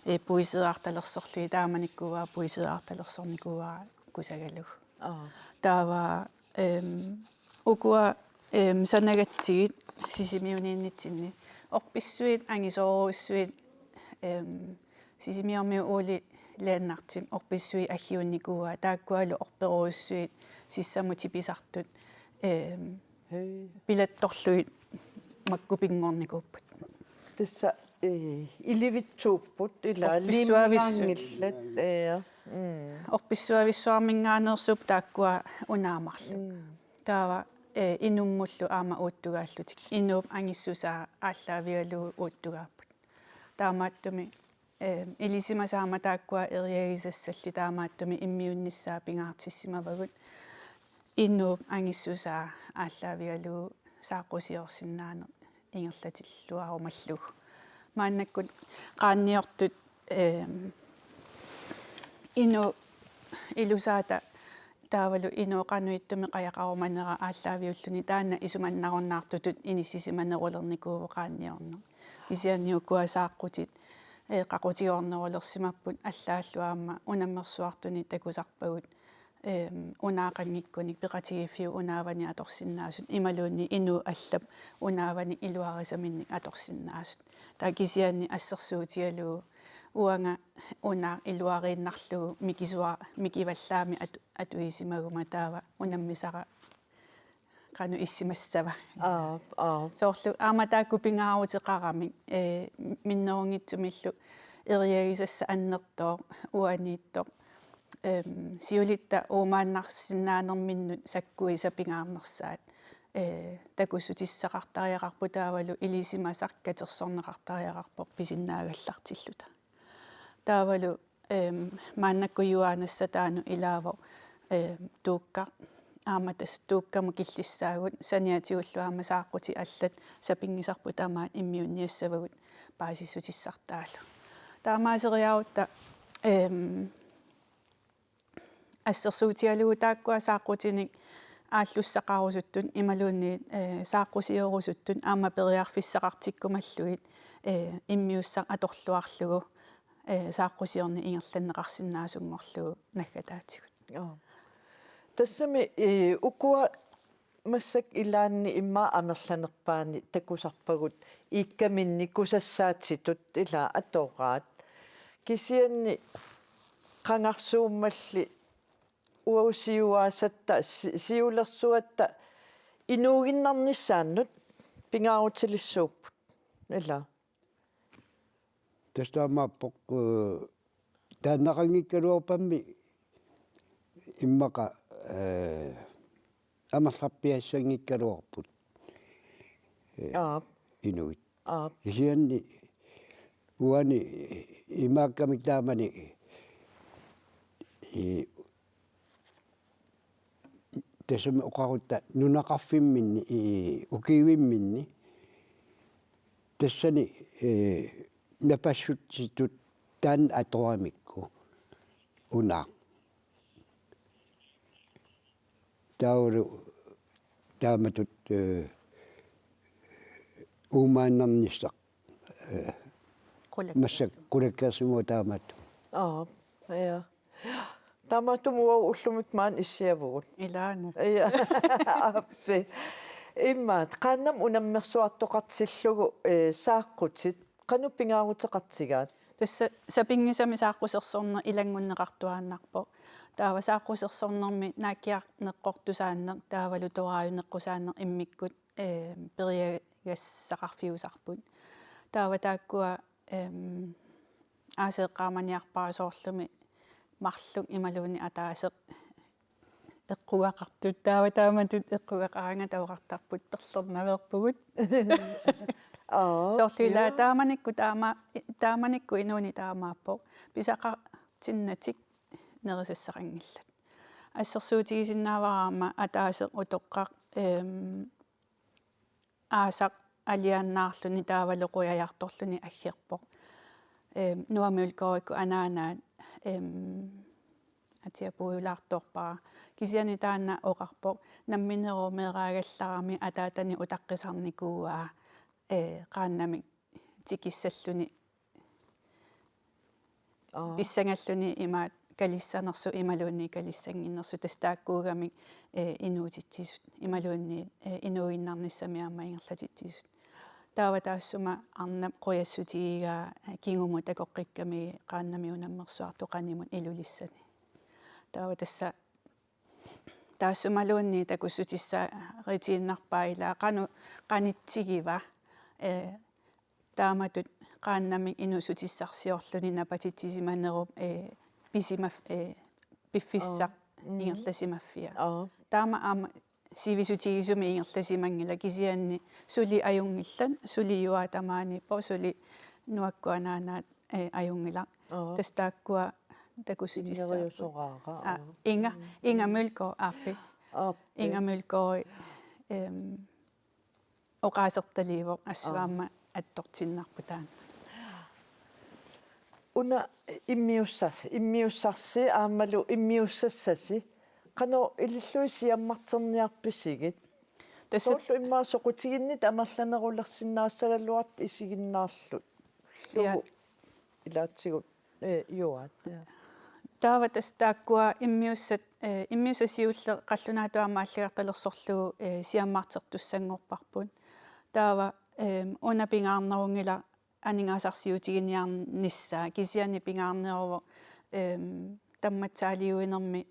ee, puiseerartalersorlugit, taamanikkuuara puiseerartalersornikuuara kusagalugu. Aa. Taava, em, ukua, em, sanagatsigit Sisimiuniinnitsinni orpissuit angisoorujussuit, em, Sisimiormiut Ole Lennartip orpissuit aggiunnikuuaat, taakkualu orperujussuit sissamut tipisartut, em, hej, pilattorlugit makkupinngornikuupput. Tassa, ee, ilivitsuupput, ilaa, orpissuavissu-, liimigaanngillat, ee, mm. Orpissuavissuarminngaanneersuupput taakkua unaamarluk. Mm. Taava, ee, inummullu aamma uuttugaallutik. Inuup angissusaa aallaavigalugu uuttugaapput. Taamaattumik, ee, ilisimasaat aamma taakkua eriagisassallit taamaattumik immiunnissaat pingaartissimavagut. Inuup angissusaa aallaavigalugu saaqqusiorsinnaaneq ingerlatilluarumallugu. Maannakkut qaanniortut, em, inuk ilusaata taavalu inuk qanoq ittumik qajaqarumanera aallaaviulluni taanna isumannarunnaartutut inissisimanerulernikuuvoq qaanniorneq. Kisianni ukua saaqqutit, ee, qaqutigoornerulersimapput, allaallu aamma unammersuartunik takusarpagut, em, unaaqanngikkunik peqatigiiffiup unaavani atorsinnaasut imaluunniit inuup allap unaavani iluarisaminnik atorsinnaasut. Taava kisianni assersuutigalugu uanga unaaq iluariinnarlugu mikisua-, mikivallaamik atu-, atuisimaguma taava unammisara qanoq issimassava. Aap, aap. Soorlu aamma taakku pingaaruteqaramik, ee, minnerunngitsumillu eriagisassaq annertooq, uaniittoq, em, siulitta uumaannarsinnaanerminnut sakkuisa pingaarnersaat, ee, takussutissaqartariaqarpoq taavalu ilisimasaq katersorneqartariaqarpoq pisinnaagallartilluta. Taavalu, em, maannakkut Juaanassa taanna ilaavoq, em, tuukka-, aamma tassa tuukkamut killissaagut, saniatigullu aamma saaqqutit allat sapinngisarput tamaat immiunniassavagut paasissutissartaalu. Taamaaseriarutta, em, assersuutigalugu taakkua saaqqutinik aallussaqarusuttut imaluunniit, ee, saaqqusiorusuttut aamma periarfissaqartikkumallugit, ee, immiussaq atorluarlugu, ee, saaqqusiorneq ingerlanneqarsinnaasunngorlugu naggataatigut. Joo. Tassami, ee, ukua massakkut ilaanni immaqa amerlanerpaani takusarpagut iikkaminni kusassaatitut, ilaa, atoraat. Kisianni qangarsuummalli uagut siuaasatta si-, siulersuatta inuuginnarnissaannut pingaarutilissuupput. Ilaa. Tassa taamaappoq, ee, taannaqanngikkaluarpammi immaqa, eh, amerlarpiassanngikkaluarput. Eh, Aap. Inuit. Aap. Kisianni uani imaakkamik taamani, eh, tassami oqarutta nunaqarfimminni, eh, ukiivimminni tassani, eh, napassutsitut taanna atoramikku una. Taavalu taamatut, eh, uumaannarnissaq, eh, Qulak-. Massa qulakkeersimavoq taamatut. Aap, ja. Taamaattumik uagut ullumi maani issiavugut. Ilaana. Ja. Aappi. Immaqa qaannamik unammersuartoqartillugu, eh, saaqqutit qanoq pingaaruteqartigaat? Tassa sapinngisamik saaqqusersorneq ilanngunneqartuaannarpoq. Taava saaqqusersornermi naakkiarneqqortusaanneq taavalu toraajuneqqusaanneq immikkut, eh, periagassaqarfiusarput. Taava taakkua, em, aaseeqqaamaniarpara soorlumi marluk imaluunniit ataaseq eqqugaqartut, taava taamatut eqqugaqaraangata oqartarput perlernaveerpugut. Aap, Soorlu ilaa ja. Taamanikkut taama-, Taamanikkut inuuneq taamaappoq. Pisaqartinnatik nerisassaqanngillat. Assersuutigisinnaavara aamma ataaseq utoqqaq, em, aasaq alianaarluni taavalu quiajartorluni aggerpoq. Em, Noah Mølgaardikkut anaanaat, em, atia puiulaartorpara. Kisianni taanna oqarpoq: Nammineq meeraagallarami ataatani utaqqisarnikuuaa, eh, qaannamik tikissalluni, Aap. pissangalluni imaat kalissanersoq imaluunniit kalissannginnersoq, tassa taakkuugamik, eh, inuutitsisut imaluunniit, eh, inuuginnarnissamik aamma ingerlatitsisut. Taava taassuma arnap quiassutigigaa, eh, kingumut takoqqikkami qaannamik unammersuartoq qanimut Ilulissani. Taava tassa taassumaluunniit takussutissaritiinnarpaa ilaa qanoq qanitsigiva, eh, taamatut qaannamik inuussutissarsiorluni napatitsisimanerup, eh, pisimaf-, eh, piffissaq Mm. ingerlasimaffia. Aap. Taama aamma sivisutigisumik ingerlasimanngilaq, kisianni suli ajunngillat, suli Juaaq tamaaniippoq, suli Noakkut anaanaat, eh, ajunngilaq. Aap. Tassa taakkua takussutissaapput. Inneriusoraara, Aa, aap. Inga, Inga Mølgaard, aappi. Aap. Inga Mølgaard, em, oqaasertaliivoq, assut Aap. Aamma attortiinnarpoq taanna. Una immiussas-, immiussarsi aammalu immiussassasi. Qanoq ilillugu siammarterniarpisigit? Tassa Soorlu immaqa soqutiginnittat amerlanerulersinnaassagaluartut isiginnaarlugu. Ja. Ilaatigut, eh, Juaaq. Ja. Taava tassa taakkua immiussat, eh, immiussat siulleq qallunaatut aamma allagartalersorlugu, eh, siammartertussanngorparput. Taava, em, una pingaarnerunngilaq aningaasarsiutiginiarnissaa, kisianni pingaarneruvoq, em, tammatsaaliuinermi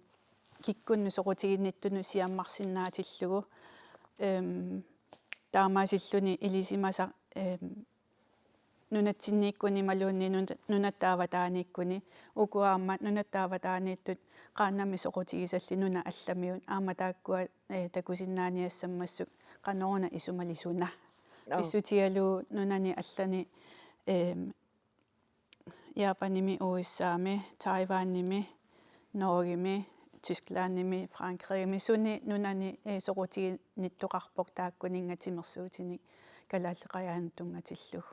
kikkunnut soqutiginnittunut siammarsinnaatillugu. Em, taamaasilluni ilisimasaq, em, nunatsinniikkuni imaluunniit nuna-, nunatta avataaniikkuni, uku aamma nunatta avataaniittut qaannamik soqutigisallit nunat allamiut, aamma taakkua, eh, takusinnaaniassammassuk qanoruna isumalisuna. Aap. Pissutigalugu nunani allani, em, Japanimi, U S A-mi, Taiwanimi, Norgemi, Tysklandimi, Frankrigimi, suni nunani, eh, soqutiginnittoqarpoq taakkuninnga timersuutinik Kalaallit Qajaanut tunngatillugu.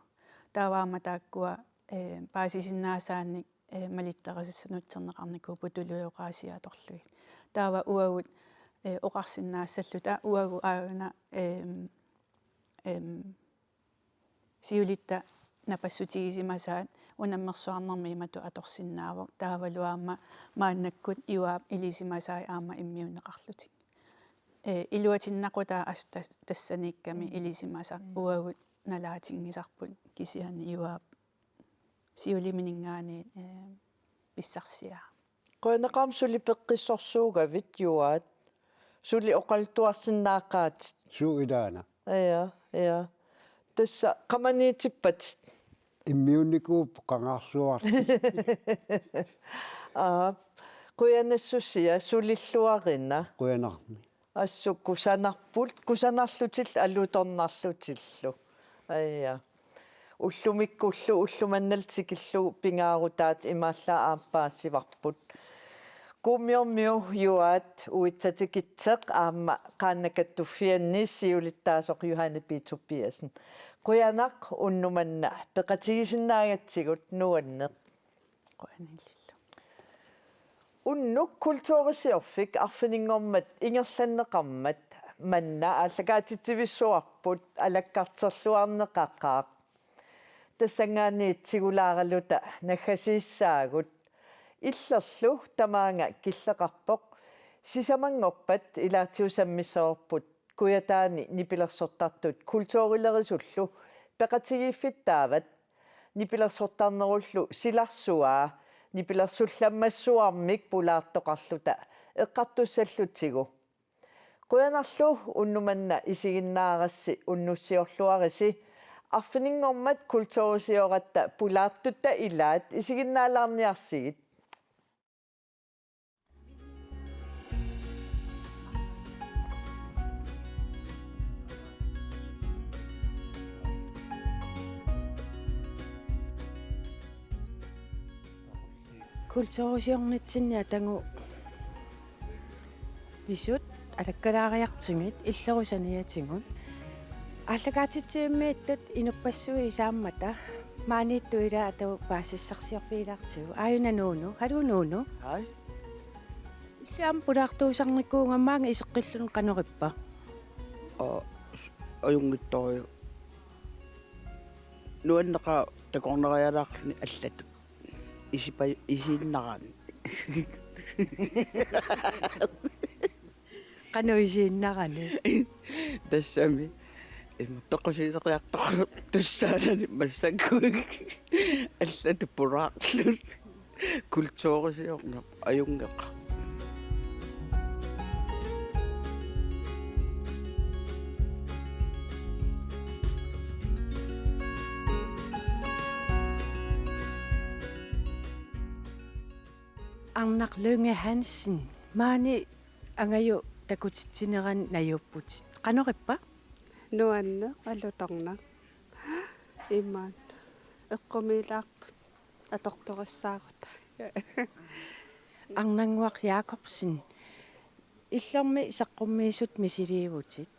Taava aamma taakkua, eh, paasisinnaasaannik, eh, malittarisassanut terneqarnikuupput tuluit oqaasii atorlugit. Taava uagut, eh, oqarsinnaassalluta uagut aajuna, em, em, siulitta napassutigisimasaat unammersuarnermi imatut atorsinnaavoq. Taavalu aamma maannakkut Juaap ilisimasai aamma immiunneqarlutik. Eh, iluatinnaqutaa assut tas-, tassaniikkami ilisimasaq, uagut nalaatinngisarput kisianni Juaap siulimininngaanniit, eh, pissarsiaa. Qujanaqaaq, suli peqqissorsuugavit Juaat. Suli oqaluttuarsinnaaqaatit. Suu ilaana. Ja, ja. Tassa qamaniitippat. Immiunnikuupput qangarsuarli. Aa. Qujanassusia, sulilluarina. Qujanarmi. Assut kusanarput, kusanarlutillu alutornarlutillu. Aja. Ullumikkullu, ullumannalu tikillugu pingaarutaat imaallaat aamma paasivarput. Kuummiormiut Juaat Uitsatikitseq aamma Qaannat Kattuffianni siulittaasoq Johanne P. Tobiassen. Qujanaq unnuk manna peqatigisinnaagatsigut, nuanneq. Qujanillu. Unnuk kulturisiorfik arfininngormat ingerlanneqarmat manna aallakaatitsivissuarput alakkarterluarneqaqaaq. Tassanngaanniit tigulaaraluta naggasiissaagut. Illerlu tamaanga killeqarpoq. Sisamanngorpat ilaatigut sammissavarput Kujataani nipilersortartut kulturilerisullu peqatigiiffittaavat. Nipilersortarnerullu silarsuaa nipilersullammassuarmik pulaartoqarluta eqqartussallutigu. Qujanarlu unnuk manna isiginnaarassi, unnussiorluarisi. Arfininngormat kulturisioratta pulaartutta ilaat isiginnaalaarniarsigit. Kulturisiornitsinni atagu pisut alakkalaariartigit, illerut saniatigut. Aallakaatitsivimmiittut inuppassuit isaammata maaniittut ilaat atagu paasissarsiorfigilaartigu. Aajuna Nuunu. Haluu Nuunu. Hej. Illit aamma pulaartuusarnikuugama maanga iseqqilluni, qanorippa? Aa, s-, ajunngitsorujuk. Nuanneqaaq takornarialaarluni allatut. Isipa-, isiinnarani. Qanoq isiinnarani? Tassami. Ima pequsiileriartortussaanani massakkuugut. Allatut pulaarluni. Kulturisiorneq ajunngeqaaq. Arnaq Lynge Hansen, maani angajuk takutitsinerani najuupputit. Qanorippa? Nuanneq, alutornaq. Imaat. Eqqumiilaarput. Atortorissaarut. Arnannguaq Jakobsen. Illermi saqqummiisut misiliivutit.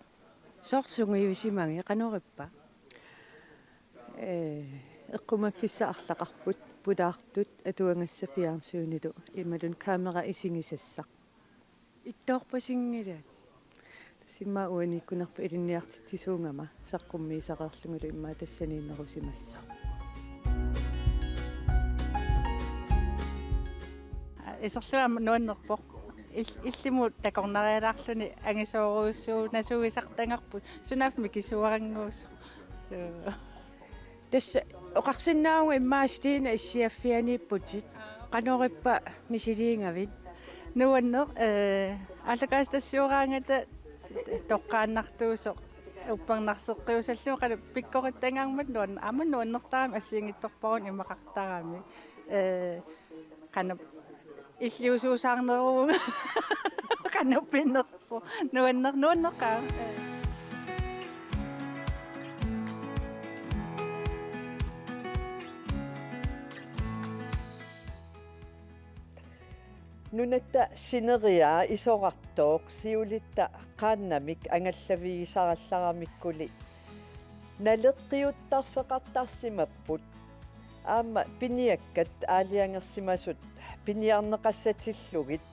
Soorlu sungiusimagit, qanorippa? Ee, eqqumaffissaq arlaqarput, pulaartut atuagassat fjernsynilu imaluunniit kamera isigisassaq. Ittoorpasinngilaat. Tassa immaqa uaniikkunarpoq ilinniartitsisuugama saqqummiisareerlugulu immaqa tassaniinnerusimassaaq. Iserlunga aamma nuannerpoq. Il-, illimut takornarialaarluni angisoorujussuunasuugisartagarput, sunaaffa mikisuarannguusoq. Suu. Tassa oqarsinnaavunga immaqa Stine issiaffianiipputit. Qanorippa misiliigavit? Nuanneq, ee, aallakaatitassiooraangata toqqaannartuusoq uppernarseqqiusallugu, qanoq pikkorittagarmat nuan-, aamma nuannertarami assigiinngitsorpassuarnik imaqartarami. Ee, qanoq illiusuusaarneruvoq. Qanoq pinerpoq. Nuanner-, nuanneqaaq. Nunatta sineriaa isorartooq siulitta qaannamik angallavigisarallaramikkuli naleqqiuttarfeqartarsimapput. Aamma piniakkat aalajangersimasut piniarneqassatillugit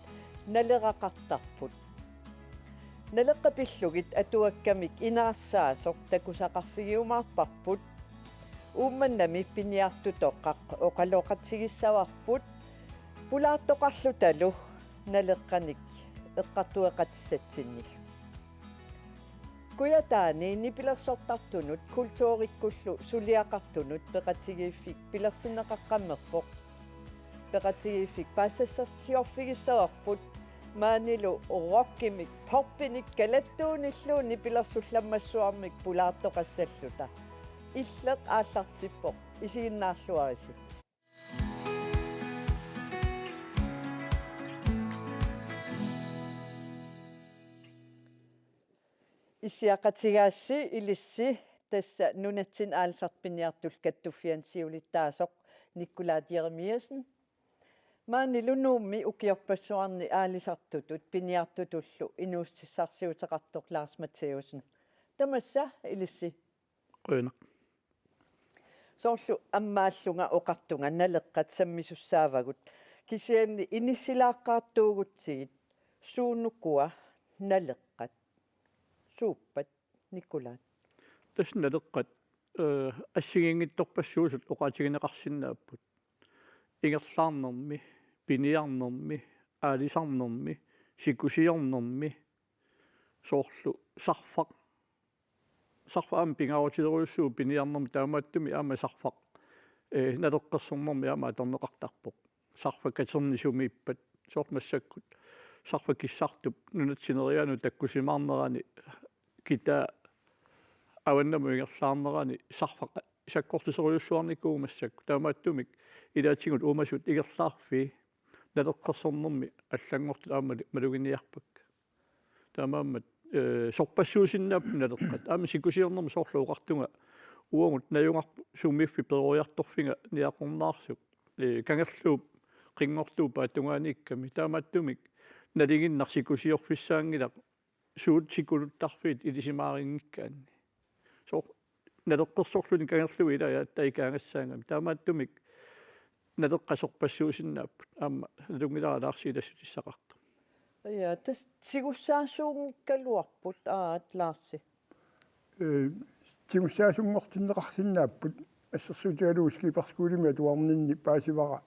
naleraqartarput. Naleqqat pillugit atuakkamik inaarsaasoq takusaqarfigiumaarparput. Uummannami piniartutoqaq oqaloqatigissavarput pulaartoqarlutalu naleqqanik eqqartueqatissatsinnik. Kujataani nipilersortartunut kulturikkullu suliaqartunut peqatigiiffik pilersinneqaqqammerpoq. Peqatigiiffik paasisassassiorfigissavarput maanilu rockimik, poppinik kalattuunillu nipilersullammassuarmik pulaartoqassalluta. Illeq aallartippoq, isiginnaarluarisi. Issiaqatigaassi ilissi tassa nunatsinni aalisartut piniartullu kattuffianni siulittaasoq Nikolaj Jeremiassen. Maanilu Nuummi ukiorpassuarni aalisartutut piniartutullu inuussutissarsiuteqartoq Lars Matthæussen. Tamassa ilissi. Qujanaq. Soorlu ammaallunga oqartunga Naleqqat sammisussaavagut. Kisianni inissilaaqqaartuugutsigit suunukua Naleqqat? Suuppat Nikolaj? Tassa Naleqqat, eh, assigiinngitsorpassuusut oqaatigineqarsinnaapput. Ingerlaarnermi, piniarnermi, aalisarnermi, sikusiornermi, soorlu sarfaq. Sarfaq aamma pingaarutilerujussuuvoq piniarnermi, taamaattumik aamma sarfaq, eh, naleqqersornermi aamma atorneqartarpoq. Sarfaq katernik sumiippat, soorlu massakkut sarfaq kissartup nunatsinninngaanniit takkussimaarnerani kitaa avannamut ingerlaarnerani sarfaq sakkortuserujussuarnikuuvoq massakkut. Taamaattumik ilaatigut uumasut ingerlaarfii naleqqersornermi allanngortut aamma maluginiarpakka. Taamaammat, eh, sorpassuusinnaapput Naleqqat. Aamma sikusiornermi soorlu oqartunga uagut najugarput sumiiffik peroriartorfiga Niaqornaarsuk, eh, kangerluup qinngortuup paatsungaaniikkami. Taamaattumik nalinginnaq sikusiorfissaanngilaq suut sikuluttarfiit ilisimaariinngikkaanni. Soorlu naleqqersorluni kangerluup ilai aatsaat ikaagassaagamik. Taamaattumik Naleqqat sorpassuusinnaapput. Aamma nalunngilara Larsi ilassutissaqartoq. Ja, tassa tigussaasuunngikkaluarput aat Larsi. Eh, tigussaasunngortinneqarsinnaapput assersuutigalugu skipperskolemi atuarninni paasivara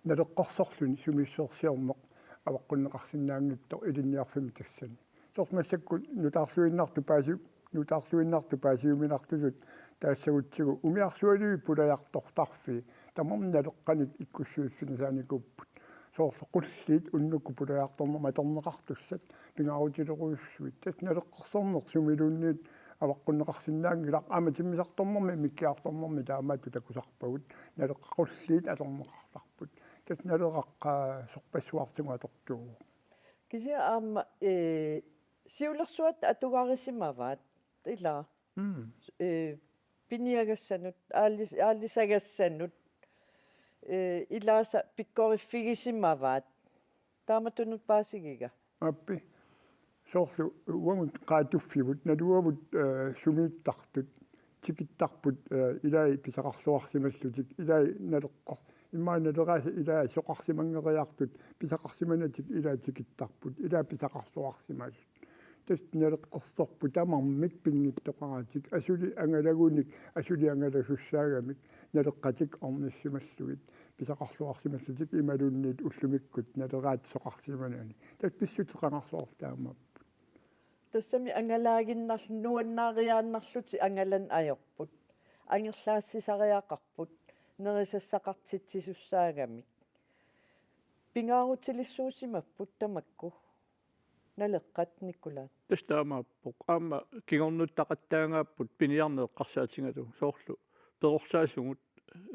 naleqqersorluni sumiissusersiorneq avaqqunneqarsinnaanngitsoq ilinniarfimmi tassani. Soorlu massakkut nutaarluinnartut paasi-, nutaarluinnartut paasiuminartutut taassagutsigu umiarsualiviit pulajartortarfii tamarmik Naleqqanik ikkussuiffigisaanikuupput. Soorlu qulliit unnukkut pulajartornermik atorneqartussat pingaarutilerujussuit. Tassa naleqqersorneq sumiluunniit avaqqunneqarsinnaanngilaq, aamma timmisartornermi mikkiartornermi taamaattut takusarpagut, Naleqqat qulliit atorneqartarput. Tassa Naleraq, aa, sorpassuartigut atortuuvoq. Kisianni aamma, eh, siulersuatta atugarisimavat, ilaa? Mm. Eh, piniagassanut, aalis-, aalisagassanut, eh, ilaasa pikkoriffigisimavaat. Taamatunut paasigiga? Aappi. Soorlu uagut qaatuffivut, naluavut, eh, sumiittartut, tikittarput, eh, ilai pisaqarluarsimallutik, ilai naleqqor-, immaqa Naleraasa ilai soqarsimanngeriartut, pisaqarsimanatik ilai tikittarput, ilai pisaqarluarsimallutik. Tassa naleqqersorput tamarmik pinngitsoqaratik, asuli angalagunik, asuli angalasussaagami, Naleqqatik ornissimallugit, pisaqarluarsimallutik imaluunniit ullumikkut Naleraat soqarsimanani. Tassa pissutsit qangarsuartaamaapput. Tassami angalaaginnarl-, nuannaariaannarlutik angalaneq ajorput. Angerlaassisariaqarput, nerisassaqartitsisussaagamik. Pingaarutilissuusimapput tamakku. Naleqqat, Nikolaj. Tassa taamaappoq. Aamma kingornuttaqattaangaapput piniarneq eqqarsaatigalugu. Soorlu perorsaasugut,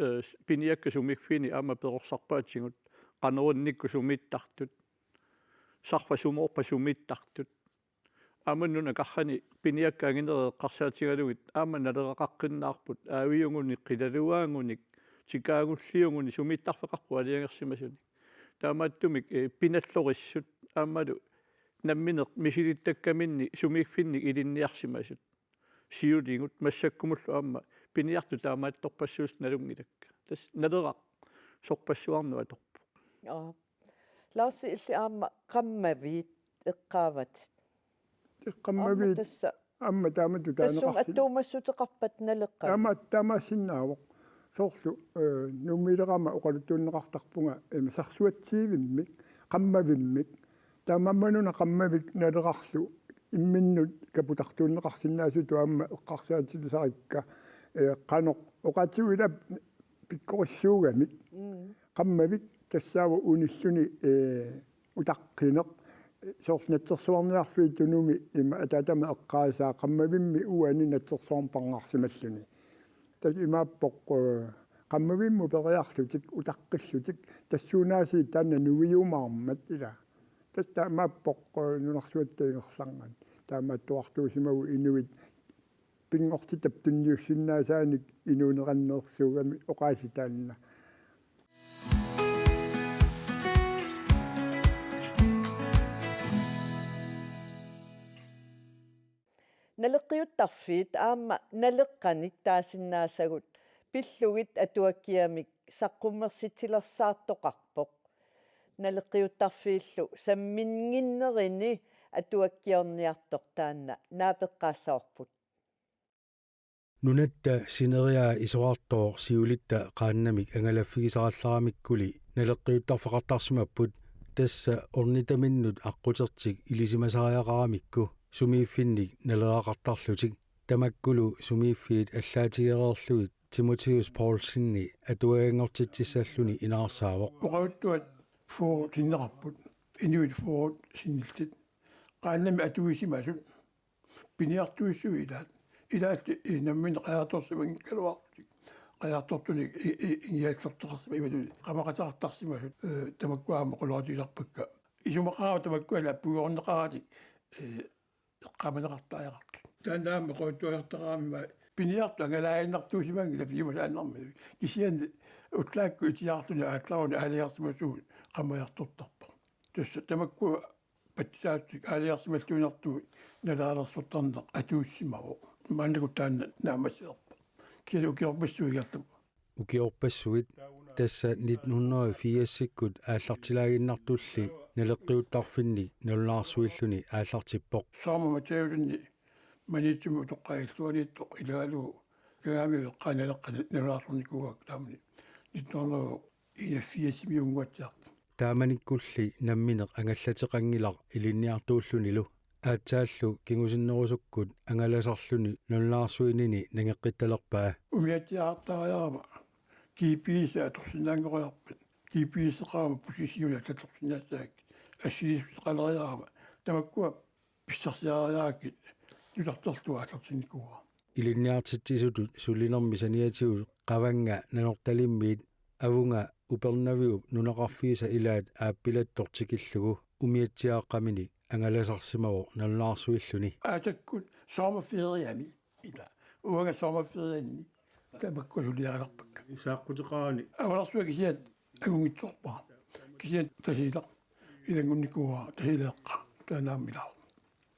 eh, piniakkat sumiiffiini aamma perorsarpaatigut. Qanorunnikkut sumiittartut. Sarfaq sumoorpa sumiittartut. Aamma nunat karrani piniakkat anginerit eqqarsaatigalugit aamma Naleraqaqqinnaarput, aaviugunik, qilaluaagunik, tikaagulliugunik, sumiittarfeqarput aalajangersimasunik. Taamaattumik, eh, pinallorissut aammalu nammineq misilittakkaminni sumiiffinnik ilinniarsimasut. Siuligut massakkumullu aamma piniartut taamaattorpassuusut nalunngilakka. Tassa Naleraq sorpassuarnut atorpoq. Aa. Larsi, illit aamma qammaviit eqqaavatit. Qammaviit. Aamma tassa. Aamma taamatut tassum taaneqarsin-, attuumassuteqarpat Naleqqami. Taama-, taamaassinnaavoq. Soorlu, eh, Nuummiilerama oqaluttuunneqartarpunga, eh, sarsuatsiivimmik, qammavimmik. Taamaammat una qammavik Nalerarlu imminnut kaputartuunneqarsinnaasutut aamma eqqarsaatigisarikka, eh, qanoq oqaatigut ilaa pikkorissuugamik. Mm. Qammavik tassaavoq unilluni, eh, utaqqineq. Soorlu natsersuarniarfiit Tunumi ima ataatama eqqaasaa qammavimmi uani natsersuarneq parngarsimalluni. Tassa imaappoq, eh, qammavimmut periarlutik, utaqqillutik, tassuunaasiit taanna nuiumaarmat ilaa. Tassa taamaappoq, eh, nunarsuatta ingerlanerani. Taamaattuartuusimagu inuit pinngortitap tunniussinnaasaanik inuuneranneersuugami oqaasii taanna. Naleqqiuttarfiit aamma Naleqqanik taasinnaasagut pillugit atuakkiamik saqqummersitsilersaartoqarpoq. Naleqqiuttarfiillu samminnginnerini atuakkiorniartoq taanna naapeqqaassavarput. Nunatta sineriaa isorartooq siulitta qaannamik angalaffigisarallaramikkuli naleqqiuttarfeqartarsimapput, tassa ornitaminnut aqqutertik ilisimasariaqaramikku sumiiffinnik naleraqartarlutik. Tamakkulu sumiiffiit allaatigereerlugit Timotheus Poulsenip atuaganngortitsissalluni inaarsaavoq. Oqaluttuat fyrre sinneqarput, inuit fyrre sinnillit. Qaannamik atuisimasut piniartuissuit ilaat. Ilaat, eh, nammineq qajartorsimanngikkaluarlutik. Qajartortunik i-, i-, ingiallerteqarsimasut, imatut qamaqateqartarsimasut, eh, tamakkua aamma qularutigisarpakka. Isumaqarama tamakkua lappugiorneqaratik, eh, eqqaamaneqartariaqartut. Taanna aamma oqaluttuariartaraangama piniartut angalaaginnartuusimanngillat piumasaannarmik. Kisianni ullaakkut itiaarluni aallaruni aalajangersimasugut qamajartortarpoq. Tassa tamakkua patsisaatsit aalajangersimalluinnartugut nalaalersortarneq atuussimavoq. Maannakkut taanna naammassilerpoq. Kisianni ukiorpassuit ingerlavoq. Ukiorpassuit, tassa nitten hundrede og firsikkut aallartilaaginnartulli naleqqiuttarfinnik nalunaarsuilluni aallartippoq. Saama Matthæusenip Maniitsumi utoqqaat illuaniittoq ilagalugu Kangaamiut eqqaani Naleqqani nalunaarsornikuuakka taamani nitten hundrede og enogfirsimiunnguatsiarpoq. Taamanikkulli nammineq angallateqanngilaq ilinniartuullunilu. Aatsaallu kingusinnerusukkut angalasarluni nalunaarsuinini nangeqqittalerpaa. Umiatsiaartariarama G P S atorsinnaanngoriarpat. G P S-eqarama positioni allattorsinnaassagakkit. Assilissuteqaleriarama. Tamakkua pissarsiariarakkit nutarterlugu aallartinnikuuara. Ilinniartitsisutut sulinermi saniatigut Qavannga Nanortalimmiit avunga Upernaviup nunaqarfiisa ilaat aappilattoq tikillugu umiatsiaaqqaminik angalasarsimavoq nalunaarsuilluni. Aasakkut sommerferiami ila. Uanga sommerferianni tamakkua suliarisarpakka. Saaqquteqarani. Avalarsuaq kisiat angunngitsoorpara. Kisiat Tasiilaq ilanngunnikuuara, Tasiilaq eqqaa. Taanna aamma ilaavoq.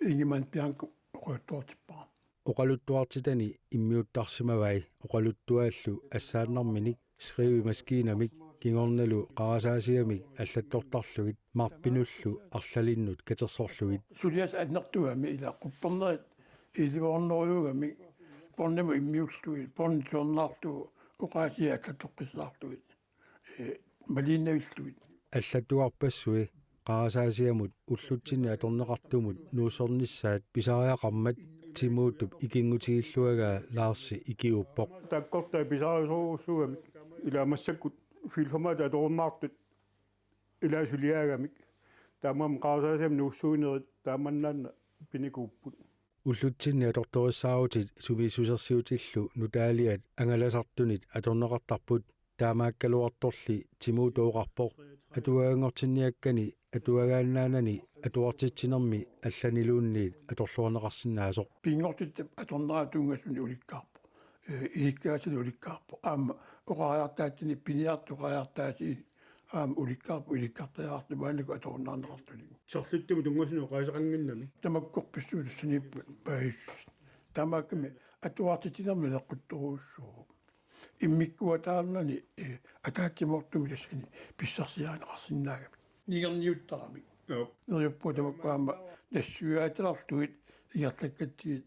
Ingemann Bianco oqaluttuartippara. Oqaluttuartitani immiuttarsimavai oqaluttuaallu assaannarminik skrivemaskiinamik kingornalu qarasaasiamik allattortarlugit marpinullu arlalinnut katersorlugit. Suliassaq annertuugami ila quppernerit elleve hundredeugami båndimut immiullugit, båndi siornaarlugu oqaasii allattoqqissaarlugit, eh, maliinnavillugit. Allattuarpassui qarasaasiamut ullutsinni atorneqartumut nuussornissaat pisariaqarmat Timotep ikinngutigilluagaa Larsi ikiuuppoq. Taakkortai pisariusorujussuugamik ila massakkut filformatit atorunnaartut ila suliaagamik. Taamaammat qarasaasiamut nuussuinerit taamannaana pinikuupput. Ullutsinni atortorissaarutit sumiissusersiutillu nutaaliat angalasartunit atorneqartarput. Taamaakkaluartorli Timotep oqarpoq atuaganngortinniakkani atuagaannaanani atuartitsinermi allaniluunniit atorluarneqarsinnaasoq. Pinngortitap atornera tunngasuni ulikkaarpoq. Eh, ilikkagassani ulikkaarpoq. Aamma oqariartaatini piniartut oqariartaatinik aamma ulikkaarpoq, ilikkartariaqartoq maannakkut atorunnaarneqartunik. Serlittumut tunngasuni oqaaseqannginnami. Tamakkorpassuit tassaniippoq paasissutissat. Taamaakkami atuartitsinermi naleqquttorujussuuvoq. Immikkuataarnani, eh, ataatsimoortumik tassani pissarsiarineqarsinnaagamik. Nigerniuttaramik. Joo. Neriuppunga tamakku aamma nassuiaatalerlugit ingerlakkatsigit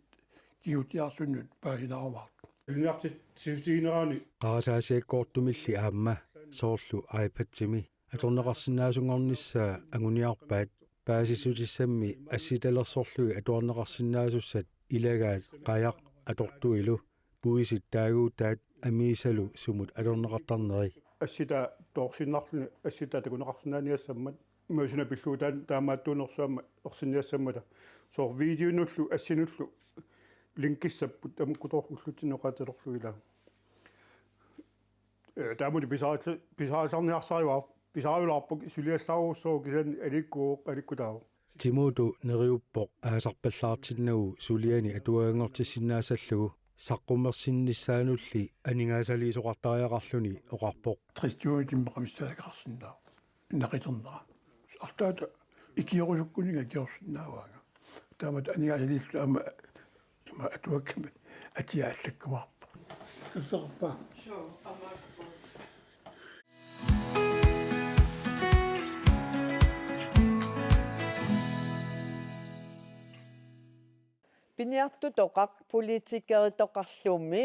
kingutiaarsunnut paasinaarumaartut. Ilinniartitsissutiginerani. Qarasaasiakkoortumilli aamma soorlu iPadimi atorneqarsinnaasunngornissaa anguniarpaat. Paasissutissammi assitalersorlugit atuarneqarsinnaasussat ilagaat qajaq atortuilu, puisit taaguutaat amiisalu sumut atorneqartarneri. Assitaa toorsinnarluni assitaa takuneqarsinnaaniassammat, imaasuna pillugu taan-, taamaattuunersuarmik ersinniassammata. Soorlu videonullu assinullu linkissapput tamakkutoq ullutsinni oqaatilerlugu ilaa. Eh, taamani pisaritsi-, pisarisarniarsarivaat, pisariulaarpoq suliassarujussuuvoq kisianni aliikkuvoq, aliikkutaavoq. Timutu neriuppoq aasarpallaartinnagu suliani atuaganngortissinnaassallugu saqqummersinnissaanulli aningaasaliisoqartariaqarluni oqarpoq: Tres tusind timmeqamissaakarsinnaavoq. Naqiternera. Arlaata ikiorusukkunniga ikiorsinnaavaanga. Taamatut aningaasaliilluta aamma ima atuakkami atia allakkumaarpoq. Qisserpa. Piniartutoqaq politikeritoqarlumi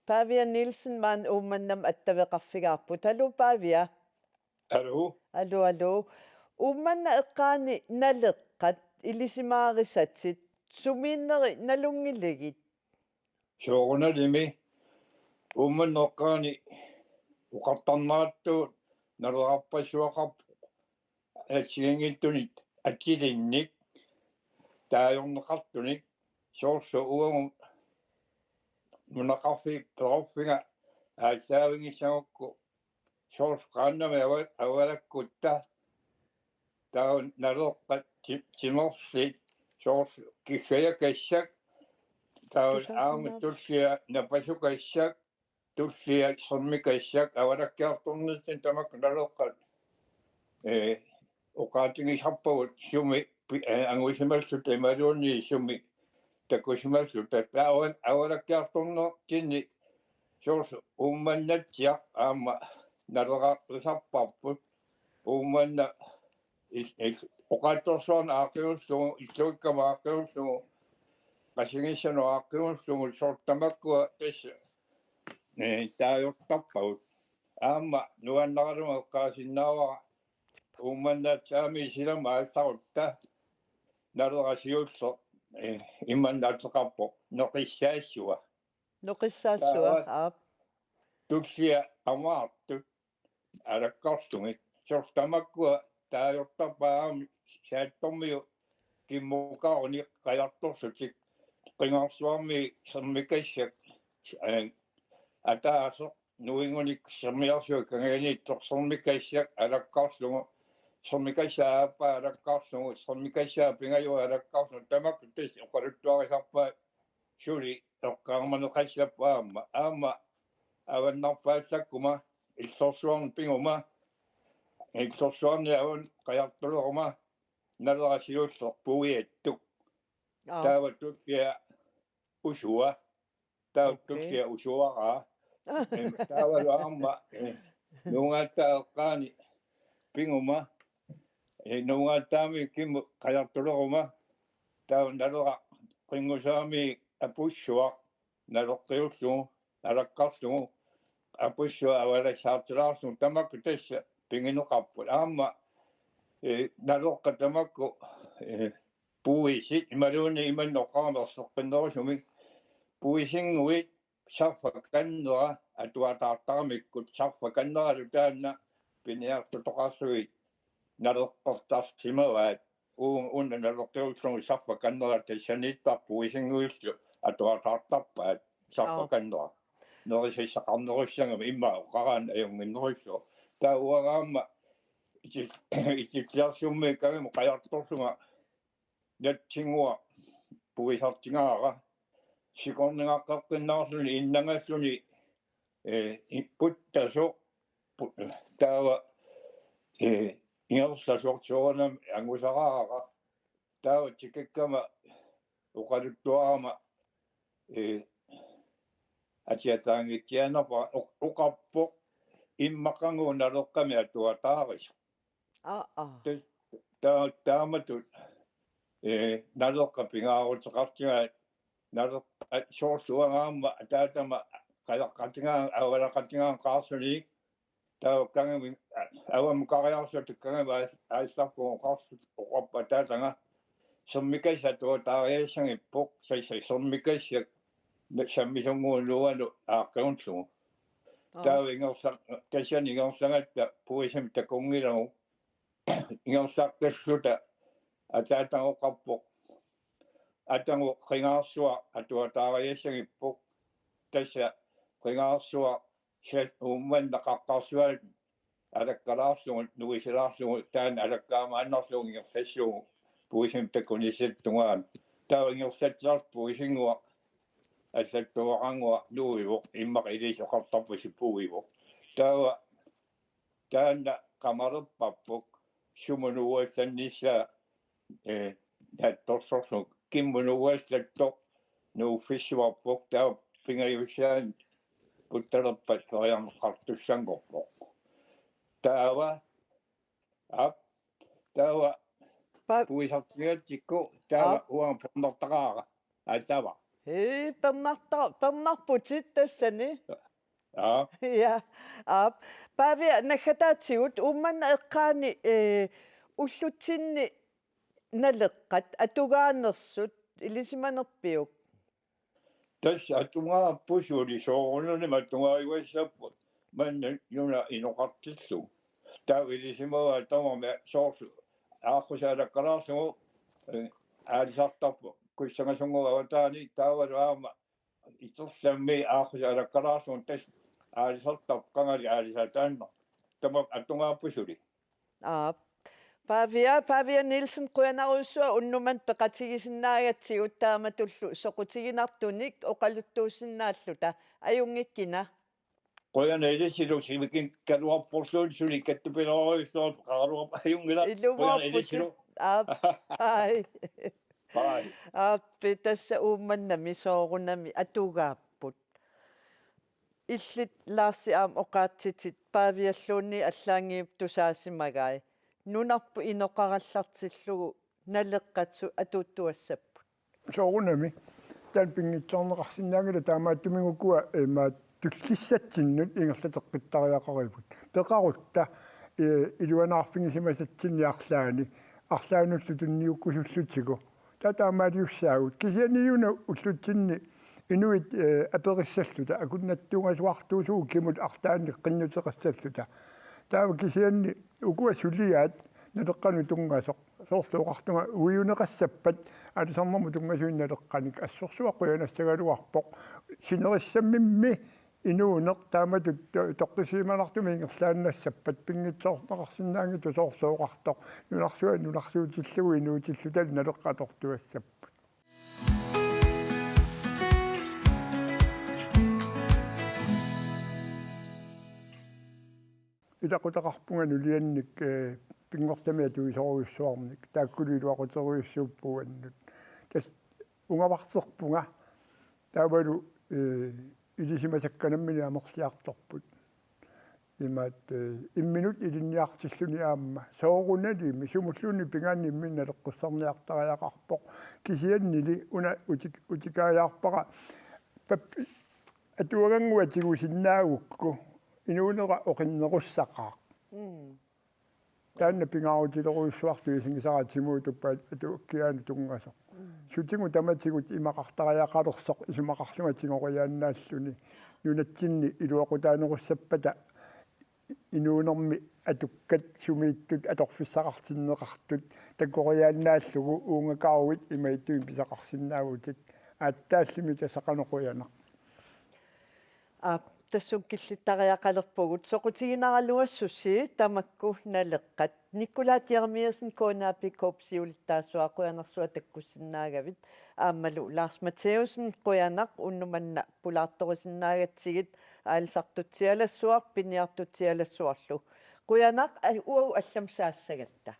Pavia Nielsen maani Uummannamut attaveqarfigaarput. Aluu, Pavia. Aluu. Aluu, aluu. Uummannap eqqaani Naleqqat ilisimaarisatit sumiinneri nalunngiligit? Soorunalimi Uummannap eqqaani oqartarnerartuut nalerarpassuaqarpoq assigiinngitsunik atilinnik taajorneqartunik, soorlu uagut nunaqarfiit perorfiga aallaavigisagukku soorlu qaannamik ava-, avalakkutta, taava Naleqqat ti-, timerli, soorlu kiggajakassak, taava aamma tullia napasukassak, tullia sermikassak avalakkiartornitsinni tamakku Naleqqat, ee, oqaatigisarpagut sumi pi-, ee, angusimalluta imaluunniit sumi takusimalluta. Taava avalakkiartornitsinni soorlu Uummannaatsiaq aamma naleraqisarparput. Uummannap il-, il-, oqaatsorsuarnik aaqqigullugu, illuikkama aaqqigullugu, Qasigissanut aaqqigullugu, soorlu tamakkua tassa, ee, taajortarpagut. Aamma nuannaralugu eqqaasinnaavara Uummannaatsiaami silama aallarutta Naleraq siulleq, ee, imannak ateqarpoq Noqissaassua. Noqissaassua, taava aap. Tullia amaartut alakkarlugit. Soorlu tamakkua taajortarpaat aamma Saattormiut kimmukarunik qajartorlutik. Qingaarsuarmi sermikassak, ee, ataaseq nuingunik sermiarsuaq kangianiittoq sermikassak alakkarlugu. Sermikassaat aappaa alakkarlugu, sermikassaat pingajuat alakkarlugu. Tamakku tassa oqaluttuarisarpaat suli eqqaamaneqassapput aamma. Aamma avannarpaallakkuma Illorsuarni piguma, Illorsuarni avanni qajartuleruma Naleraq siulleq puiattoq. Aap. Taava tullia usua. Taava, okay, tullia usuaraa. Em, taavalu aamma, ee, Nuugaattaa eqqaani piguma, ee, Nuugaattaami kimmut qajartuleruma, taava Naleraq qinngusaami apussuaq naleqqiullugu, alakkarlugu, apussuaq avalassaartilaarlugu, tamakku tassa pigineqarput. Aamma, ee, Naleqqat tamakku, ee, puisit, imaluunniit imannak oqarama erseqqinnerusumik, puisinnguit sarfakannera atuataartaramikkut, sarfakanneralu taanna piniartutoqarlugit naleqqertarsimavaat. Uu-, una naleqqiullugu sarfakannera tassaniittarpoq, puisinnguillu atuataartarpaat sarfakannera. Aap. Nerisassaqarnerussagami immaqa oqaraanni ajunnginnerussaaq. Taava uanga aamma iti-, Itilliarsummiikkagama qajartorlunga natsinnguaq puisartigaara. Sikornigaqqeqqinnaarluni innangalluni, ee, i-, puttasoq, pu-, taava, ee, ingerlasoq soorunami angusaraara. Taava tikikkama oqaluttuarama, ee, atiataanngikkianerpara oq-, oqarpoq immaqagu Naleqqami atuataarisoq. Aa, aa. Ta-, ta-, taamatut, ee, Naleqqat pingaaruteqartigaat, Naleqqat soorlu uanga aamma ataatama qajaqatigaanga, avalaqatigaanga Qaarsunik, taava Kangaamiut, a-, avammukariarsuata Kangaamiut aas-, aallarpugut Qaarsup, oqarpoq ataataga: Sermikassaq atuataariassagipput, tassa sermikassak na-, sammisunnguup nuuanut aaqqigullugu. Aa. Taava ingerla-, tassani ingerlagatta puisimik takunngilagut, ingerlaqqilluta ataataga oqarpoq: Atagu Qingaarsuaq atuataariassagipput, tassa Qingaarsuaq sa-, Uummannap qaqqarsuani alakkalaarlugu, nuisilaarlugu, taanna alakkaamaannarlugu ingerlassuugut. puisimik takunissaata tungaanut. Taava ingerlatsisartoq puisinnguaq allattuaqannguaq nuivoq, immaqa ilissi oqartarpusi puivoq. Taava taanna qamalerparput sumut nuuallannissaa, eh, naatsorsorlugu. Kimmut nuuallattoq nuuffissuarput, taava pingajussaanut puttalerpat feriarneqartussanngorpoq. Taava, aap, taava Pa- puisartigatsikku, taava Aap. uanga pernartaqaara. Aatsaava. Hii, pernarta-, pernarputit tassani. Aap. Ja, aap. Pavia, naggataatigut Uummannap eqqaani, eh, ullutsinni naleqqat atugaanersut ilisimanerpiuk? Tassa atugaapput suli, soorunami atugaajuassapput manna nuna inoqartillugu. Taava ilisimavaa tamarmi soorlu aaqqusaalakkalaarlugu, eh, aalisartarpoq kussangasunnguup avataani, taavalu aamma iterlammi aaqqusaalakkalaarlugu tassa aalisartarpoq, qangali aalisartaannarpoq. Tamanna atugaapput suli. Aap. Pavia, Pavia Nielsen, qujanarujussuaq unnuk manna peqatigisinnaagatsigut taamatullu soqutiginartunik oqaluttuussinnaalluta. Ajunngikkina. Qujanaq ilissilu, sivikikkaluarporluunniit suli kattupilorujussuarput, qaraluarpoq, ajunngilaq. Qujanaq Ilumoorputit. Ilissilu. Aap. Ai. Ai. Aappi, tassa Uummannami soorunami atugaapput. Illit Larsi aamma oqaatsitit Pavialluunniit allaanngilaq tusaasimagai. Nunarput inoqarallartillugu naleqqat su-, atuuttuassapput. Soorunami. Taanna pinngitsoorneqarsinnaanngilaq, taamaattumik ukua, eh, maat tullissatsinnut ingerlateqqittariaqarivut. Peqarutta, eh, iluanaarfigisimasatsinnik arlaanni, arlaannullu tunniukkusullutigu. Taava taamaaliussaagut. Kisianni una ullutsinni inuit, eh, aperissalluta, akunnattuungasuartuusugut kimut arlaannik qinnuteqassalluta. Taava kisianni ukua suliaat naleqqanut tunngasoq. Soorlu oqartunga uiuneqassappat aalisarnermut tunngasunik naleqqanik, assorsuaq qujanassagaluarpoq. Sinerissami inuuneq taamatut to-, toqqissisimanartumik ingerlaannassappat pinngitsoorneqarsinnaanngitsoq, soorlu oqartoq nunarsuaq nunarsuutillugu inuutilluta naleqqat atortuassapput. Ilaqutaqarpunga nuliannik, eh, pinngortami atuisorujussuarnik, taakkulu iluaquterujussuupput uannut. Tassa ungavarterpunga, taavalu, eh, ilisimasakka nammineq amerliartorput. Imaat, eh, imminut ilinniartilluni aamma, soorunalimi, sumulluunniit pingaarnermini naleqqussarniartariaqarpoq, kisiannili una utik-, utikaajaarpara, pap-, atuagannguaq tigusinnaagukku inuunera oqinnerussaqaaq. Mm. Taanna pingaarutilerujussuartut isigisaraat, Timuutuppa atuakkiaanut tunngasoq. Mm. Sutigut tamatigut imaqartariaqalersoq isumaqarlunga tigoriaannaalluni. Nunatsinni iluaqutaanerussappata inuunermi atukkat sumiittut atorfissaqartinneqartut takkoriaannaallugu uunga Kaaruit imaattumik pisaqarsinnaavutit. Aatsaallumi tassa qanoq qujanaq. Aap, tassunga killittariaqalerpugut. Soqutiginaraluassusi tamakku naleqqat. Nikolaj Jeremiassen, K N A P K-p siulittaasuat, qujanarsuaq takkussinnaagavit. Aammalu Lars Matthæussen, qujanaq unnuk manna pulaartorisinnaagatsigit, aalisartutsialassuaq, piniartutsialassuarlu. Qujanaq, a-, uagut allamut saassagatta.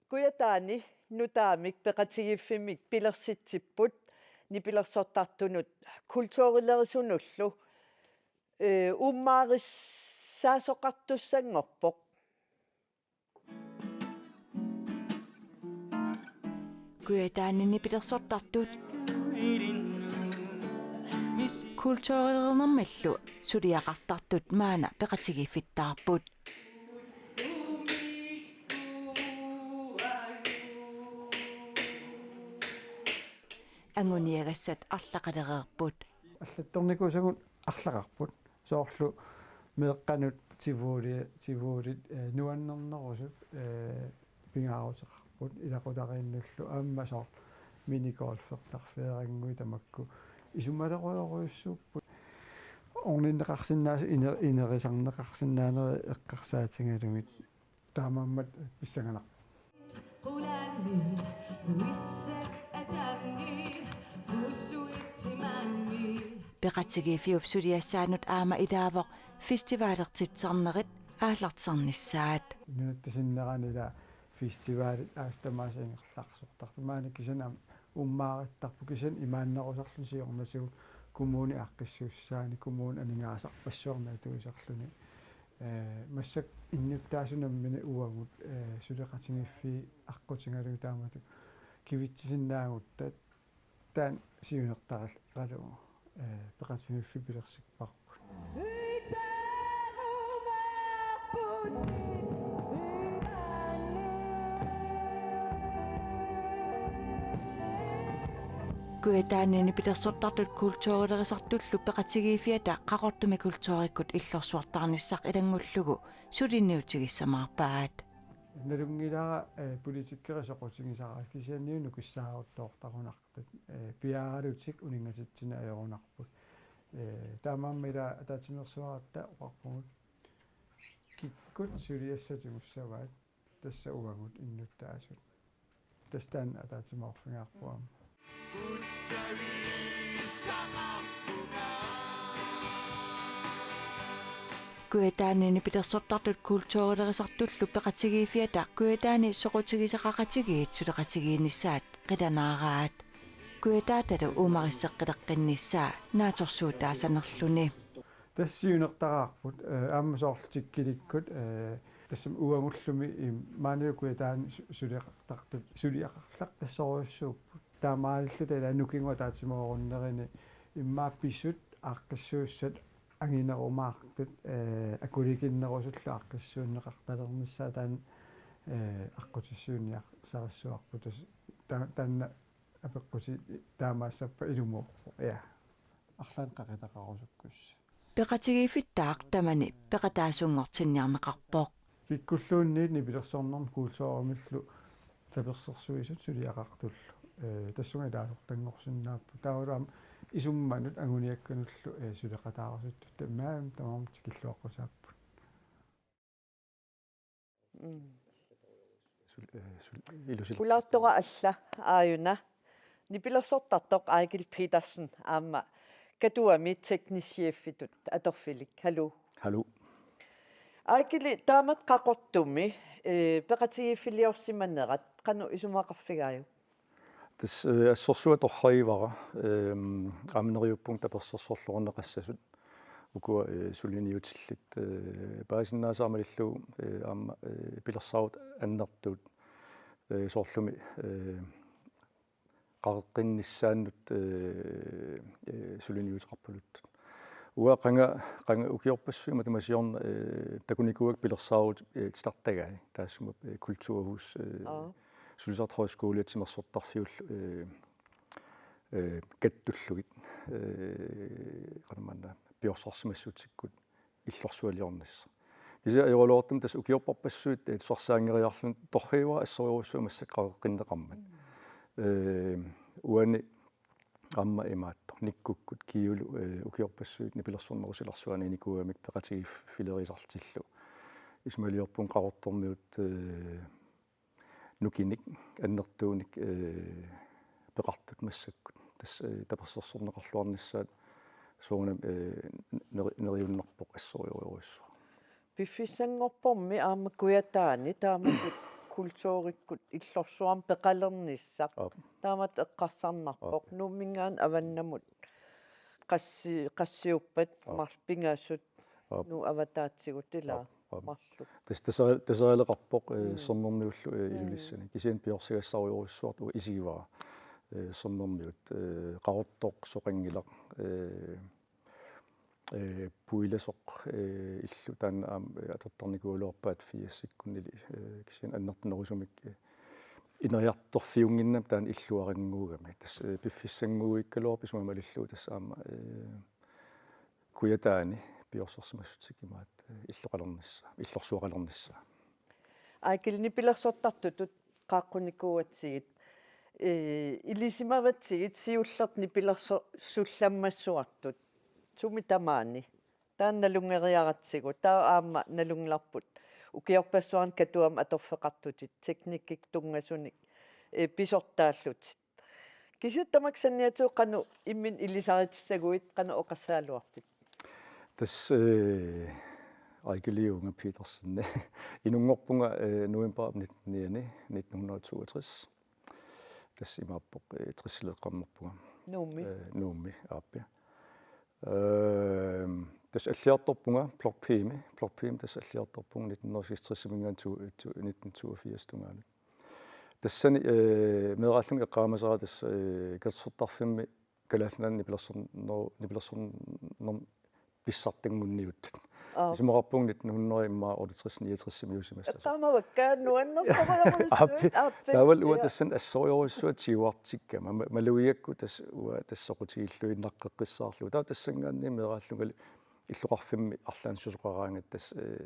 Kujataani nutaamik peqatigiiffimmik pilersitsipput nipilersortartunut kulturilerisunullu, eh, uummaarissaasooqartussanngorpoq. Kujataani nipilersortartut kulturilernermillu suliaqartartut maanna peqatigiiffittaarput. Anguniagassat arlaqalereerput. Allattornikuusagut arlaqarput. Soorlu meeqqanut Tivoli, Tivolit, eh, nuannernerusut, eh, pingaaruteqarput. Ilaqutariinnullu aamma soorlu minigolfertarfeerannguit tamakku. Isumalerujorujussuupput. orninneqarsinnaasut iner-, inerisarneqarsinnaanerit eqqarsaatigalugit taamaammat pissanganaq. Peqatigiiffiup suliassaanut aamma ilaavoq festivalertitsisarnerit aallartisarnissaat. Nunatta sinnerani ila festivalit aasat tamaasa ingerlaarsortartut. Maani kisianni aamma uummaarittarput, kisianni imaannerusarluni siornatigut kommuni aaqqissuussaani kommuni aningaasarpassuarnik atuisarluni. Ee, massakkut innuttaasut namminneq uagut, ee, suleqatigiiffiit aqqutigalugit taamatut kivitsisinnaagutta taanna siunertaralugu, ee, peqatigiiffiit pilersipparput. Kujataani nipilersortartut kulturilerisartullu peqatigiiffiata Qaqortumi kulturikkut illorsuartarnissaq ilanngullugu suliniutigissamaarpaat. Nalunngilara, ee, politikerit soqutigisaraat, kisianni nukissaaruttoortarunartut, ee, piaaralutik uninngatitsineq ajorunarput. Ee, taamaammat ila ataatsimeersuaratta oqarpugut kikkut suliassat tigussavaat, tassa uagut innuttaasut. Tassa taanna ataatsimoorfigaarput aamma. Kujataani nipilersortartut kulturilerisartullu peqatigiiffiata Kujataani soqutigisaqaqatigiit suleqatigiinnissaat qilanaaraat. Kujataatalu uumarisseqqileqqinnissaa naatsorsuutaasanerluni. Tassa siunertaraarput, ee, aamma soorlu Tikkilikkut, ee, tassami uagullumi im-, maani Kujataani su-, suliaqartartut, suliaqarlaqqissorujussuupput. Taamaalilluta ila nukingut ataatsimoorunnerini immaqa pisut aaqqissuussat anginerumaartut, ee, akulikinnerusullu aaqqissuunneqartalernissaat taanna, ee, aqqutissiuunniarsarissuarput. Tassa ta-, taanna apeqqutit taamaassappat ilumuuppoq. Ja. Arlaannik qaqitaqarusukkussi. Peqatigiiffittaaq tamani peqataasunngortinniarneqarpoq. Kikkulluunniit nipilersornermut kulturimillu tapersersuisut suliaqartullu. Ee, tassunga ilaasortanngorsinnaapput. Taavalu aamma isummanut anguniakkanullu, ee, suleqataarusuttut tamarmik tamarmik tikilluaqqusaapput. Mm. Sul-, ee, sul-, ilusilersi-. Pulaartora alla aajuna. Nipilersortartoq Eigil Petersen aamma Katuami teknichefitut atorfilik. Haluu. Haluu. Eigil, taamatut Qaqortumi, ee, peqatigiiffiliorsimanerat qanoq isumaqarfigaajuk? Tassa, ee, assorsuaq torragivara, eem, aamma neriuppunga tapersersorluarneqassasut. Ukua, ee, suliniutillit, ee, paasinnaasara malillugu, ee, aamma, ee, pilersaarutit annertuut, ee, soorlumi, ee, qaqeqqinnissaannut, ee, ee, suliniuteqarpaluttoq. Uanga qanga, qanga ukiorpassuit matuma siorna, ee, takunikuuakka pilersaarutit, ee, titartagai taassuma, ee, kulturhus, ee, Aa. Sulisartut Højskole timersortarfiullu, ee, ee, kattullugit, ee, qanormaanna piorsarsimassutsikkut illorsualiornissaq. Kisianni ajoraluartumik tassa ukiorpassuit, ee, tusarsaanngeriarluni torragivara assorujussuaq massakkut qaqeqqinneqarmat. Ee, uani aamma imaattoq Nikkukkut Kiulu, ee, ukiorpassuit nipilersornerup silarsuaniinikuugamik peqatigiiffilerisartillugu. Isumaliorpunga Qaqortormiut, ee, nukinnik, annertuunik, ee, peqartut massakkut. Tassa, ee, tapersersorneqarluarnissaat soorunami, ee, neri-, neriunnarpoq assorujorujussuaq. Piffissanngorpormi aamma Kujataani taamatut kulturikkut illorsuarmik peqalernissaq. Aap. Taamatut eqqarsarnarpoq. Aap. Nuumminngaanniit avannamut qassi-, qassiuppat. Aap. Marluk pingasut. Aap. Nuup avataatsigut ilaa. Aap, aap. Marluk. Tas-, tasa-, tasarileqarpoq, ee, Mm. Sermermiullu, ee, Mm. Ilulissani. Kisianni piorsagassarujorujussuartut uagut isigivara. Ee, Sermermiut, ee, Qaqortoq soqanngilaq, ee, ee, Puilasoq, ee, illu taanna aamma, ee, atortarnikuugaluarpaat firsikkunnili, ee, kisianni annertunerusumik, ee, ineriartorfiunnginnami taanna illuarannguugami. Tassa, ee, piffissannguuikkaluarpoq isumaqarluta tassa aamma, ee, Kujataani piorsarsimassutsit imaattoq, ee, illoqalernissaa, illorsuaqalernissaa. Eigil, nipilersortartutut qaaqqunikuugatsigit, ee, ilisimavatsigit siullertut nipilersorsullammassuartut. Sumi tamaani? Taanna nalunngeriaratsigu, taava aamma nalunngilarput ukiorpassuarni Katuami atorfeqartutit teknikkik tunngasunik, eh, pisortaallutit. Kisianni tamakku saniatigut qanoq imminut ilisaritissagukku, qanoq oqassagaluarpit? Tassa, eh, Aike Liunga Petersen. Inunngorpunga, eh, november nitten nitten hundrede og toogtres. Tassa imaappoq, eh, tressileeqqammerpunga. Nuummi? Eh, Nuummi, aappi. Ehm, tassa alliartorpunga Blok P-mi, Blok P-mi tassa alliartorpunga nitten hundrede og seksogtres-iminngaanniit to-, to-, nitten toogfirs tungaanut. Tassani, eh, meeraallunga eqqaamasara tassa, eh, katersortarfimmi Kalaallit Nunaanni nipilersorner-, nipilersornermi pissartanngorniuttut. Aap. Isumaqarpunga nitten hundrede immaqa otteogtres niogtres-imiusimassasoq. Eqqaamavakka nuannersorujorujussuit. Aappi. Aappi. Taavalu uanga, ja, tassani assorujussuaq tiguartikkama. Ma-, malugigakku tassa uanga tassa soqutigilluinnaqqeqqissaarlugu. Taava tassanngaanniit meeraallungali illoqarfimmi arlaannik susoqaraangatta tassa, eh,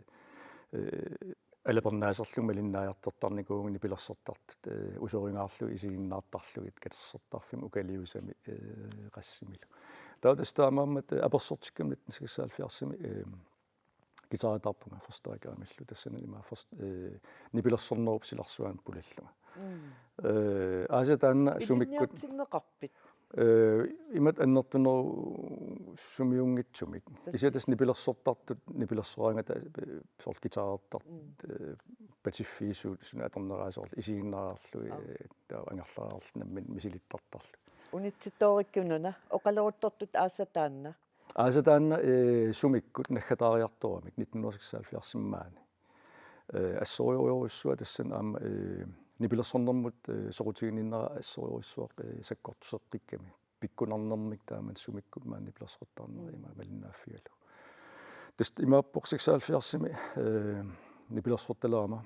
eh, alapernaaserlunga malinnaajartortarnikuuvunga nipilersortartut, eh, usorinngaarlugit isiginnaartarlugit katersortarfimmi ukaliusami, eh, qassimilu. Taava tassa taamaammat, eh, apersortikkama nitten seksoghalvfjerds-imi, eh, guitaritaarpunga forstærkerimillu, tassani imaappoq forst-, eh, nipilersornerup silarsuanut pulallunga. Mm. Eh, aasaq taanna sumikkut. Ilinniartinneqarpit? Eh, imatut annertunerusumiunngitsumik. Tassa. Kisianni tassa nipilersortartut, nipilersoraangata, eh, soorlu guitarertartut, mm, eh, patiffiisut suna atorneraat soorlu isiginnaarlugit, aap, eh, taava angerlariarlutik namminneq misilittartarlutik. Unitsittoorikkununa, oqaleruttortut aasaq taanna? Aasaq taanna, eh, sumikkut naggataariartoramik nitten hundrede seksoghalvfjerds-imi maani. Eh, assorujorujussuaq tassani aamma, eh, nipilersornermut, eh, soqutiginninnera assorujorujussuaq, eh, sakkortuseqqikkami. Pikkunarnermik taamani sumikkut maani nipilersortarneri, mm, ima malinnaaffigalugu. Tassa imaappoq seksoghalvfjerds-imi, eh, nipilersortalerama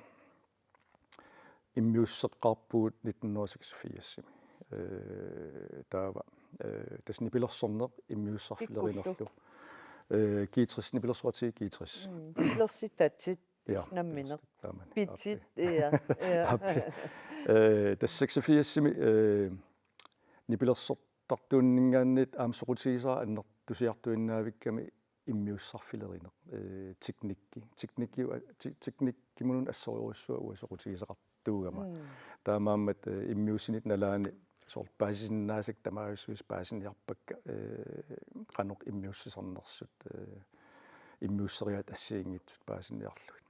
immiusseqqaarpugut nitten hundrede seksogfirs-imi. Eh, taava, eh, tassa nipilersorneq immiussarfilerinerlu. Pikkullu? Eh, G tres, nipilersoratsigu G tres. Mm, nipilersitatit. Ja, nammineq. Taamani. Pitit, aappi, ja, ja. Aappi. Eh, tassa seksogfirs-imi, eh, nipilersortartuunninngaanniit aamma soqutigisara annertusiartuinnavikkami immiussarfilerineq, eh, teknikki. Teknikki, te-, teknikkimunut assorujussuaq uanga soqutigisaqartuugama. Mm. Taamaammat, eh, immiussinerup nalaani soorlu paasisinnaasakka tamaviussuisa paasiniarpakka, eh, qanoq immiussisarnersut, eh, immiusseriaatsit assigiinngitsut paasiniarlugit.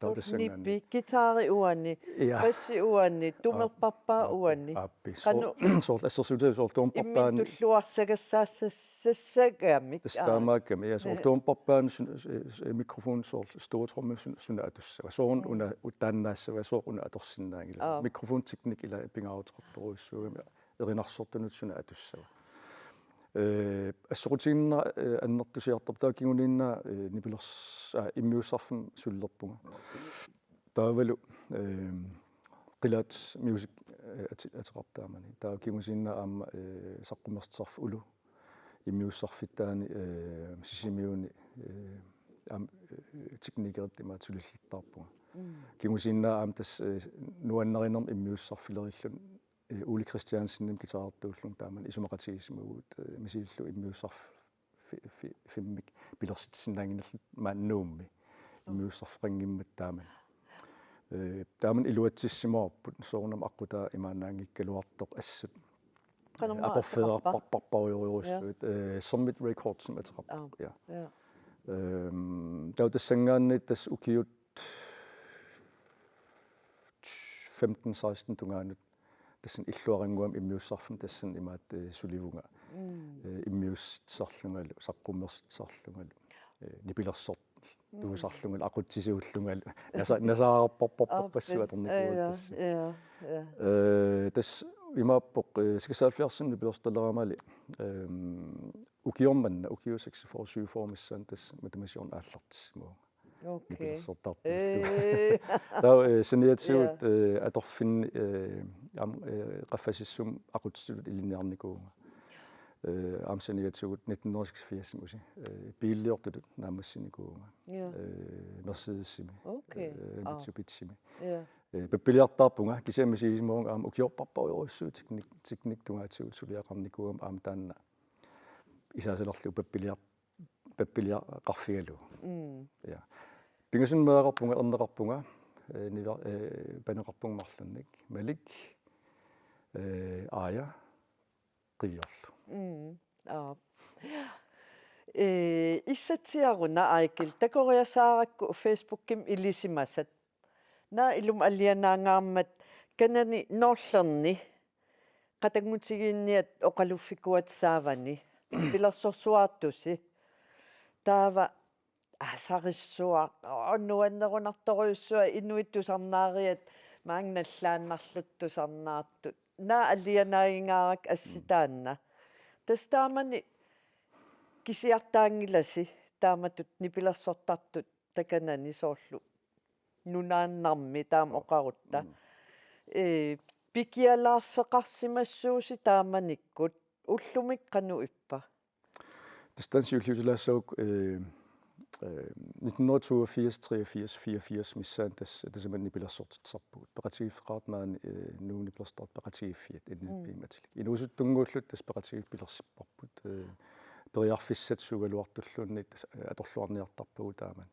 Taava tassanngaanniit. Nippi, guitari uani, ja, bassi uani, aap, tumerparpaa, aap, uani. Aappi. Soor-, qanoq soorlu assersuutigalugu soorlu tumerparpaani. Imminut tulluarsagassaassassagamik. Tassa, aa, taamaakkami. Ja, soorlu, aa, tumerparpaani sun-, s-, s-, mikrofon soorlu, store tromme sun-, suna atussava. Soorlu, mm, una, u-, taannaassava, soorlu una atorsinnaanngilaq. Aap. Mikrofonteknik ila pingaaruteqartorujussuugami erinarsortunut suna atussava. Eh, assoqutiginnera, eh, annertusiartorpoq, taava kinguniinnaq, eh, nipilers-, aa, immiussarfimmi sulilerpunga. Taavalu, eh, Qilaat Music, eh, ati-, ateqarpoq taamani. Taava kingusinnerusukkut aamma, eh, saqqummersitsisarfik Ulu immiussarfittaani, eh, Sisimiuni, eh, aamma, eh, teknikerit imaattoq sulillittaarpunga. Mm. Kingusinnerusukkut aamma tassa, eh, nuannarinermik immiussarfilerilluni, eh, Ole Christiansenimik guitarertuullunga taamani isumaqatigiissimavugut, eh, misilillugu immiussarf-, fi-, fi-, fimmik pilersitsisinnaannginnilluta maani Nuummi. Immiussarfeqanngimmat taamani. Eh, taamani iluatsissimavarput soorunami aqqutaa imaannaanngikkaluartoq assut. Qanormaa atorfeerarpar-, ateqarpa? Parparujorujussuit, ja, eh, Summit Records-imik ateqarpoq. Aa, ja. Ja. Ehm, taava tassanngaanniit tassa ukiut femten seksten tungaanut tassani illuarannguamik immiussarfimmi tassani imaattoq, eh, sulivunga. Mm. Eh, immiussisarlungalu, saqqummersisarlungalu, eh, nipilersortuusarlungalu, mm, aqutsisuullungalu, nasa-, nasaararparparpassuit, aap, atornikuugatta, ja, tassa. Ja, ja. Eh, tassa imaappoq, eh, seksoghalvfjerdsimi nipilersortaleramali, ehm, ukioq manna, ukiut seksogfyrre syvogfyrre missaani tassa matuma siorna aallartissimavunga. Okay. Nipilersortartuullunga. Ee. Taava, eh, saniatigut, ja, eh, atorfinni, eh, aamma, eh, qaffasissumi aqutsisutut ilinniarnikuuvunga. Eh, aamma saniatigut nitten hundrede og seksogfirs-imi usi, eh, biilliortutut naammassinikuuvunga. Ja. Eh, Mercedesimi. Okay. Eh, aa, Mitsubishimi. Ja. Eh, pappiliartaarpunga, kisianni misigisimavunga aamma ukiorpassuarujussuit teknik-, teknikkip tungaatigut suliaqarnikuugama aamma taanna isaasalerlu pappiliar-, pappiliaqarfigalugu. Mm. Ja. Pingasunik meeraqarpunga, erneqarpunga, eh, niva-, eh, paneqarpunga marlunnik. Malik, eh, Aaja, Qiviorlu. Mm. Aap. Eh, issatsiaruna Aaja, takoriasaarakku Facebookimi ilisimasat. Naak ilumut alianaangaarmat kanani noorlerni qatanngutigiinniat oqaluffikuat saavani nipilersorsuartusi. Taava aasarissuaq, oo, nuannerunartorujussuaq, inuit tusarnaariat maanga nallaannarlutik tusarnaartut. Naak alianaagingaarakku assitaanna. Tassa taamani kisiartaanngilasi taamatut nipilersortartut takanani soorlu nunaannarmi taama oqarutta. Mm. Ee, pikialaarfeqarsimassuusi taamanikkut, ullumi qanoq ippa? Tassa taanna siulliutilaassavakku, eh, eh, nitten hundrede toogfirs, treogfirs, fireogfirs missaani tassa tasamani nipilersortitsisarpugut. Peqatigiiffeqartut maani, eh, Nuummi Nipilersortartut Peqatigiiffiat, N N P-mik atilik. Inuusuttunnguulluta tassa peqatigiiffik pilersipparput. Eh, periarfissat suugaluartulluunniit tassa, eh, atorluarniartarpagut taamani.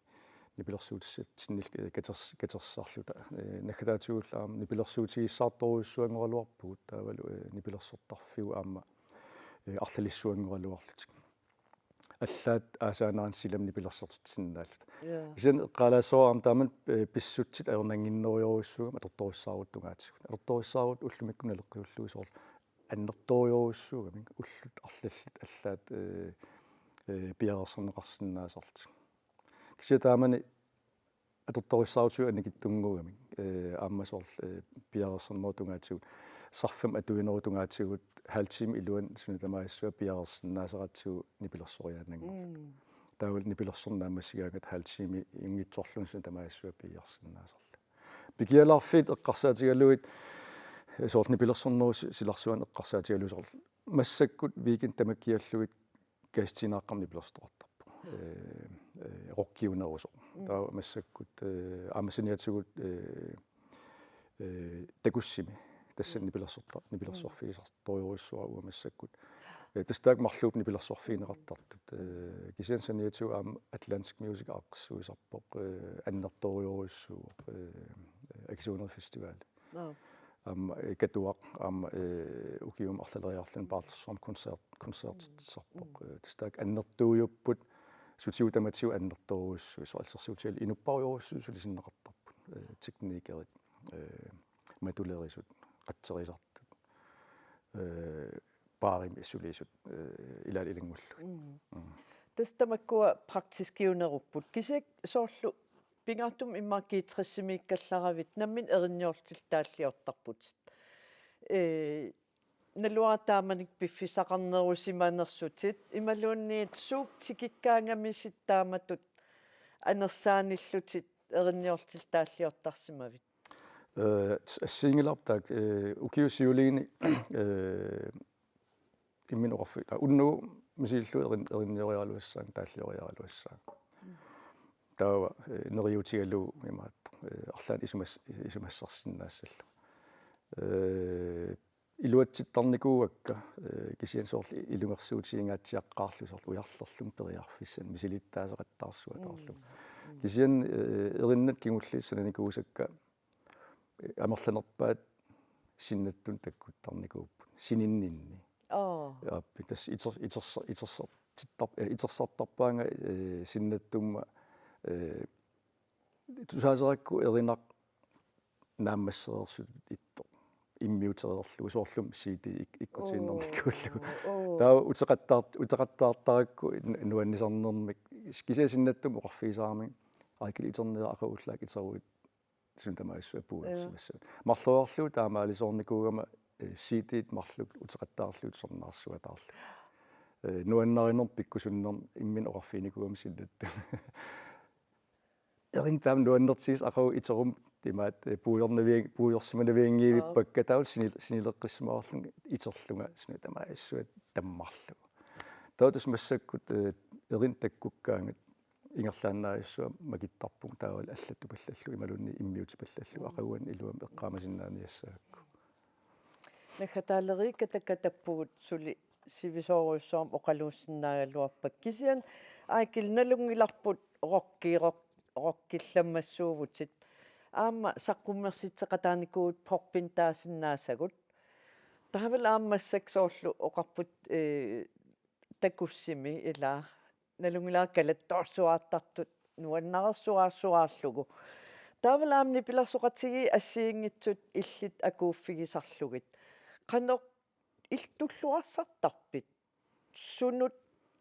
Nipilersuutissatsinnillu, eh, katers-, katersisarluta. Eh, naggataatigullu aamma nipilersuutigissaartorujussuanngoraluarpugut taavalu, eh, nipilersortarfigut aamma, eh, arlalissuanngoraluarlutik. Allaat aasaanerani silami nipilersortitsisinnaalluta. Ja. Kisianni eqqaalaassavara aamma taamani, eh, pissutsit ajornannginnerujorujussuugamik atortorissaarutit tungaatigut. Atortorissaarutit ullumikkut naleqqiullugu soorlu annertoorujorujussuugamik ullut arlallit allaat, eh, eh, piareersorneqarsinnaasarlutik. Kisianni taamani atortorissaarutit annikitsunnguugamik, eh, aamma soorlu, eh, piareersornerup tungaatigut, sarfamik atuinerup tungaatigut, halv time iluani suna tamaat assut piareersinnaasaratsigu nipilersoriaannanngorluta. Mm. Taavalu nipilersorneq naammassigaangatta halv timeiunngitsorluunniit suna tamaat assut piiarsinnaasarlugu. Pikialaarfiit eqqarsaatigalugit, eh, soorlu nipilersornerup si-, silarsuaani eqqarsaatigalugit soorlu massakkut weekendit tamakkiallugit Gastiinaaqqamik nipilersortoqartarpoq. Eh, eh, rockiunerusoq. Mm. Taava massakkut, eh, aamma saniatigut, eh, eh, Takussimi. Tassa nipilersorta-, nipilersorfigisartorujussuuara uagut massakkut. Eh, tassa taakku marluupput nipilersorfigineqartartut. Eh, kisianni saniatigut aamma Atlantic Music aaqqissuisarpoq, eh, annertoorujorujussuuvoq, eh, Akisuunerit Festival. Aap. Aamma, eh, Katuaq, aamma, eh, ukiumut arlaleriarluni Paarlersuarmi koncert-, koncertitsisarpoq. Mm. Eh, tassa taakku annertuujupput, sutigut tamatigut annertoorujussuit, soorlu assersuutigalugu inupparujorujussuit sulisinneqartarput, eh, teknikerit, eh, matulerisut, qatserisartut, eh, baarimi sulisut, eh, ilaalu ilanngullugit. Mm. Mm. Tassa tamakkua praktiskiunerupput. Kisianni soorlu pingaartumik immaqa G tres-imiikkallaravit nammineq erinniortitaalliortarputit. Ee, naluara taamanikkut piffissaqarnerusimanersutit, imaluunniit suut tikikkaangamisit taamatut anersaanillutit erinniortitaalliortarsimavit? Eh, assiginngilarput taakku, eh, ukiut siuliini, eh, imminut oqarfi-, aa, unnugu misiliillugu erin-, erinnioriaraluassaanga, taallioriaraluassaanga. Mm. Taava, eh, neriuutigalugu imaattoq, eh, arlaannik isumas-, isumassarsinnaassallugu. Eh, iluatsittarnikuuakka, eh, kisianni soorlu ilungersuutigingaatsiaqqaarlugu soorlu ujarlerlunga periarfissanik misilittaaseqattaarsuataarlugu. Mm. Mm. Kisianni, eh, erinnat kingulliit sananikuusakka, eh, amerlanerpaat sinnattunik takkuttarnikuupput. Sininninni. Oo. Aap, tassa iter-, itersa-, itersartittar-, eh, itersartarpaanga, eh, sinnattumma, eh, tusaaserakku erinaq naammassereersutut ittoq. Immiutereerlugu soorlumi C D ik-, ikkutiinnarnikuullugu. Oo, oo. Taava uteqattaart-, uteqattaartarakku nu-, nuannisarnermik. Kisianni sinnattumik oqarfigisarami. Aaja, iterniarit aqagu ullaaq iteruit suna tamaat assut puigorsimassavat. Joo. Marloriarlugu taamaalisoornikuugama, eh, C D-t marluk uteqattaarlugit tusarnaarsuataarlugu. Eh, nuannarinermik pikkusunnermik imminut oqarfiginikuugama sinnattumik. Erinaq taama nuannertigisoq aqagu iterummat imaattoq, eh, puigornavian-, puigorsimanavianngivippakka. Aap. Taavalu sinil-, sinileqqissimavallunga iterlunga suna tamaat assut tammarlugu. Taava tassa massakkut, eh, erinaq takkukkaangat ingerlaannavissuaq makittarpunga taavalu allatupallallugu imaluunniit immiutipallallugu. Mm. Aqaguani iluamik eqqaamasinnaaniassagakku. Naggataaleriikkatakka tappugut suli sivisoorujussuarmik oqaluussinnaagaluarpakka. Kisianni Aakel, nalunngilarput rocki-, rock-, rockillammassuuvutit. Aamma saqqummersitseqataanikuuvutit popinut taasinnaasagut. Taavalu aamma massakkut soorlu oqarput, eh, takussimi ila nalunngilara kalattorsuartartut nuannarersuarsuarlugu. Taavalu aamma nipilersoqatigiit assigiinngitsut illit akuuffigisarlugit. Qanoq il-, tulluarsartarpit? Sunut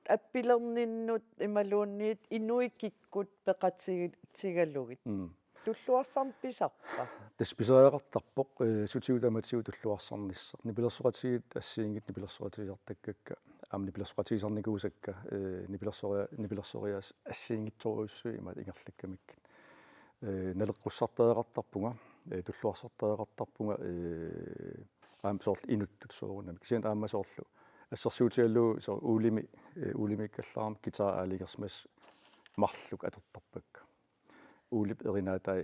appilerninnut imaluunniit inuit kikkut peqatigalugit. Mm. Tulluarsarneq pisarpa? Tassa pisariaqartarpoq, eh, sutigut tamatigut tulluarsarnissaq. Nipilersoqatigiit assigiinngitsut nipilersoqatigisartakkakka, aamma nipilersoqatigisarnikuusakka, eh, nipilersoria-, nipilersoriaaseq assigiinngitsorujussuit imaat ingerlakkamikkit. Eh, naleqqussartariaqartarpunga, eh, tulluarsartariaqartarpunga, eh, aamma soorlu inuttut soorunami. Kisianni aamma soorlu assersuutigalugu soorlu Uulimi, eh, Uulimiikkallarama guitar aalajangersimasoq marluk atortarpakka. Uulip erinaatai,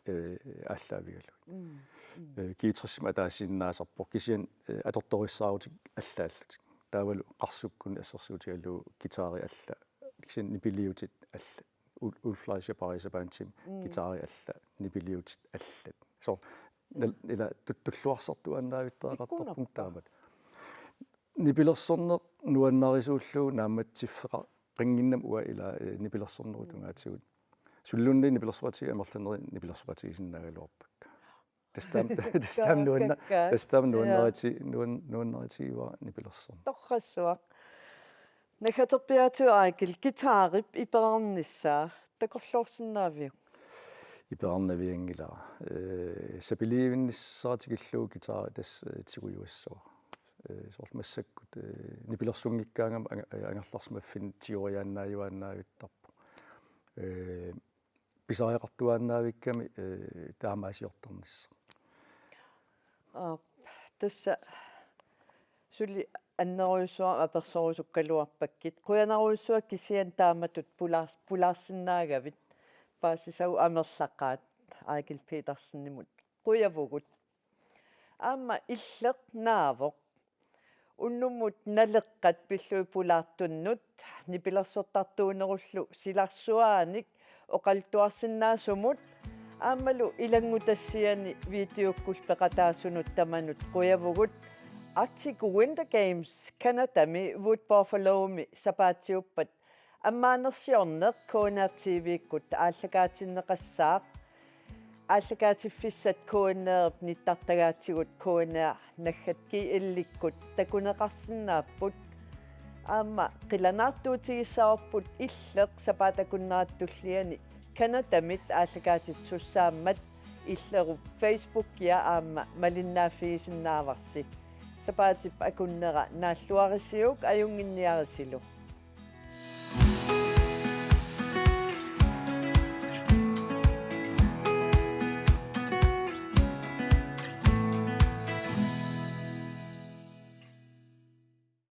eh, aallaavigalugit. Mm, mm. Eh, guitarsimik ataasiinnaasarpoq. Kisianni, eh, atortorissaarutit allaallutik. Taavalu qarsukkunni assersuutigalugu guitari alla. Kisianni nipiliutit alla. Ul-, Ulf Fleischer Pariserbandimi Mm. guitari alla, nipiliutit allat. Soorlu nal-, ila tut-, tulluarsartuaannaavittariaqartarpunga Ikkunarpa? Taamatut. Nipilersorneq nuannarisuullugu naammatsiffeqannginnama uanga ila, eh, nipilersornerup Mm. tungaatigut. Suliluunniit nipilersoqatigiit amerlanerit nipilersoqatigisinnaagaluarpakka. Tassa taama, tassa taama nuanna-, Kakkaak. Tassa taama Ja. nuanneriti-, nuan-, nuanneritigiuara nipilersorneq. Torrassuaq. Naggaterpiaatigut Aakel, guitarip iperarnissaa takorloorsinnaaviuk? Iperarnavianngilara. Eh, sapiliivinnissara tikillugu guitari tassa, eh, tigujuassavara. Eh, soorlu massakkut, eh, nipilersunngikkaangama anga-, eh, angerlarsimaffinnik tigoriaannaajuaannavittarpoq. Eh, pisariaqartuaannaavikkami, eh, taamaasiortarnissaq. Aap, tassa suli annerujussuarmik apersorusukkaluarpakkit. Qujanarujussuaq kisianni taamatut pulaars-, pulaarsinnaagavit. Paasisagut amerlaqaat Aakel Petersenimut. Qujavugut. Aamma Illeq naavoq. Unnummut Naleqqat pillugit pulaartunnut nipilersortartuunerullu silarsuaanik oqaluttuarsinnaasumut aammalu ilanngutassiani videokkullu peqataasunut tamanut qujavugut. Arctic Winter Games Canadami Wood Buffalomi sapaatiuppat ammaanersiorneq K N R T V-kkut aallakaatinneqassaaq. Aallakaatiffissat K N R-ip nittartagaatigut K N R naggat G L-ikkut takuneqarsinnaapput. Aamma qilanaartuutigissavarput Illeq sapaatip akunnerata tulliani Canadamit aallakaatitsisussaammat Illerup Facebookia aamma malinnaaffigisinnaavarsi. Sapaatip akunnera naalluarisiuk ajunnginniarisilu.